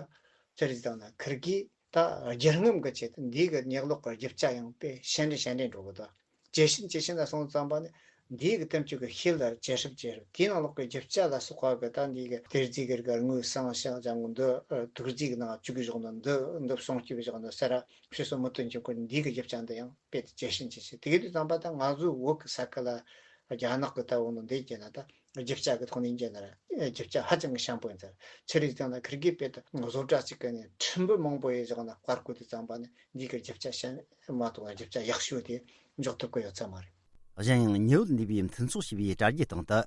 ཆི་རེད་ཟེར་ན་ཁུར་གིས་ད་རྒྱུ་རྔམ་གྱི་ཆེད་དུ་འདིའི་གི་ཉག་ལོག་གི་རྒྱུ་ཆ་ཡང་དཔེ་ཞན་འདྲ་ཞན་འདྲ་འགྲོ་གི་འདུག་ཇེ་ཞན་ཇེ་ཞན་ལ་སོང་ཙམ་པ་ནི་འདིའི་གི་དེམ་ཅིག་གི་ཤེལ་ལ་ཇེ་ཧྲིབ་ཇེ་ཧྲིབ། དེའི་ནང་ལོགས་ཀྱི་རྒྱུ་ཆ་ལ་སོགས་པ་གི་ད་འདིའི་གི་གཏེར་རྫས་ཀྱི་རིགས་དངུལ་ཟངས་ཞྭ་ལྗང་གུ་འདི་དུག་རྫས་ཀྱི་ནང་བཅུག་གི་བཞག་ནོ་འདི་འདི་སྲུང་སྐྱོབ་བཞག་ནོ་ས་ར་ཕྱི་སོ་མི་ཐོན་ཅིག་གི་འདིའི་གི་རྒྱུ་ཆ་འདི་ཡང་དཔེ་དེ་ཇེ་ཞན་ཇེ་ཞན། དེ་གི་དུས་ཙམ་པ་ད་ང་ཚོའི་བོད་ཀྱི་ས་ཁུལ་ལ་རྒྱ་ནག་གི་ད་འོ་ནོ་འདི་བྱས་ན་ད་རྒྱུ་ཆ་གི་ཐོག་ནས་བྱས་ན་ར་རྒྱུ་ཆ་ཧ་ཅང་གི་ཞན་པོ་ཡིན་ཚར། ཆི་རེད་ཟེར་ན་ཁུར་གིས་དཔེ་ད་བཟོ་གྲྭ་གཅིག་གི་ནས་ཕྲན་བུ་མང་པོ་ཡོད་བཞག་ན་བཀར་བཀོད་དུས་ཙམ་པ་ནི་འདི་གི་རྒྱུ་ཆ་ཞན་མ་གཏོགས་རྒྱུ་ཆ་ཡག་ཤོས་དེ་འཇོག་ཐུབ་ཀྱི་ཡོད་ཚད་མ་རེད། གཞན་ཡང་ཉི་འོད་འདས་པའི་མཐུན་ཚོགས་ཞེས་པའི་དྲ་རྒྱའི་སྟེང་དུ་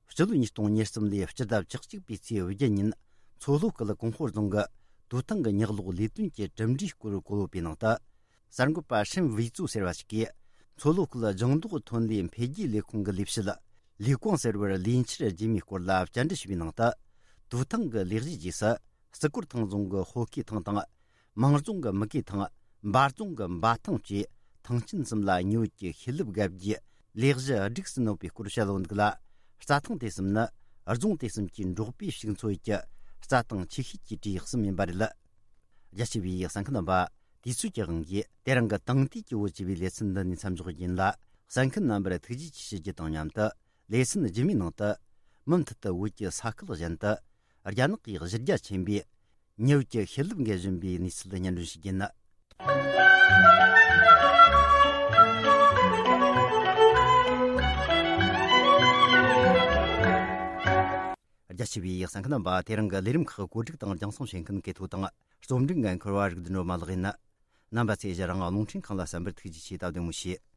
སྤྱི་ལོ་ཉིས་སྟོང་ཉེར་གསུམ་ལོའི་སྤྱི་ཟླ་བཅུ་གཅིག་པའི་ཚེས་བརྒྱད་ཉིན་མཚོ་ལྷོ་ཁུལ་གོང་ཧོ་རྫོང་གི་དུ་ཐང་གི་ཉག་ལོག་ལས་དོན་གྱི་གྲུབ་འབྲས་སྐོར་གོ་བའི་ནང་དུ། གསར་འགོད་པ་ཧྲིན་ཝེ་ཙུའུ་ཟེར་བ་ཞིག་གིས་མཚོ་ལྷོ་ཁུལ་ལྗང་མདོག་ཐོན་ལས་འཕེལ་རྒྱས་ལས་ཁུངས་ཀྱི་ལས་བྱེད་ལི་ཀོང་ཟེར་བར་ལས་འཆར་རྒྱས་མའི་སྐོར་ལ་བཅར་འདྲི་ཞུས་པའི་ནང་དུ། དུ་ཐང་གི་ལས་གཞིའི་རྗེས་སུ་སི་ཀོར་ཐང་རྫོང་གི་ཧོ་ཀེ་ཐང་དང་། མང་རྫོང་གི་མུ་གེ་ཐང་། འབའ་རྫོང་གི་འབའ་ཐང་བཅས་ཐང་ཆེན་གསུམ་ལ་ཉི་འོད་ཀྱི་ཤེལ་ལེབ་བརྒལ་རྒྱུའི་ལས་གཞི་སྒྲིག་ཟིན་ཡོད་པའི་སྐོར་བཤད་ཡོད་འདུག་ལ། རྩྭ་ཐང་དེ་གསུམ་ནི་རྫོང་དེ་གསུམ་གྱི་འབྲོག་པའི་ཕྱུགས་འཚོ་ཡུལ་གྱི་རྩྭ་ཐང་ཆེ་ཤོས་ཀྱི་གྲས་གསུམ་ཡིན་པ་རེད། རྒྱ་ཆེ་བའི་གསན་མཁན་རྣམ་པ། དུས་ཚོད་ཀྱི་དབང་གིས་དེ་རིང་གི་དེང་དུས་ཀྱི་བོད་ཅེས་པའི་ལེ་ཚན་འདི་ནས་མཚམས་འཇོག་རྒྱུ་ཡིན་ལ། གསན་མཁན་རྣམ་པར་ཐུགས་རྗེ་ཆེ་ཞུ་རྒྱུ་དང་མཉམ་དུ། ལེ་ཚན་རྗེས་མའི་ནང་དུ། མུ་མཐུད་དུ་བོད་ཀྱི་ས་ཁུལ་གཞན་དུ། རྒྱ་ནག་གིས་གཞི་རྒྱ་ཆེན་པོས་ཉི་འོད་ཀྱི་ཤེལ་ལེབ་འགེལ་བཞིན་པའི་གནས་ཚུལ་སྙན་སྒྲོན་ཞུ་རྒྱུ་ཡིན། ཆེ་བའི་གསན་མཁན་རྣམ་པ། དེ་རིང་གི་ལས་རིམ་ཁག་བཀོད་སྒྲིག་དང་རྒྱང་སྲིང་བྱེད་མཁན་གལ་ཐོ་དང་རྩོམ་སྒྲིག་འགན་འཁུར་བ་རིག་ལྡན་སྒྲོལ་མ་ལགས་ཡིན། རྣམ་པ་ཚོས་གཞན་རང་རླུང་འཕྲིན་ཁང་ལ་གསན་པར་ཐུགས་རྗེ་ཆེ། ད་བདེ་མོ་བྱོས།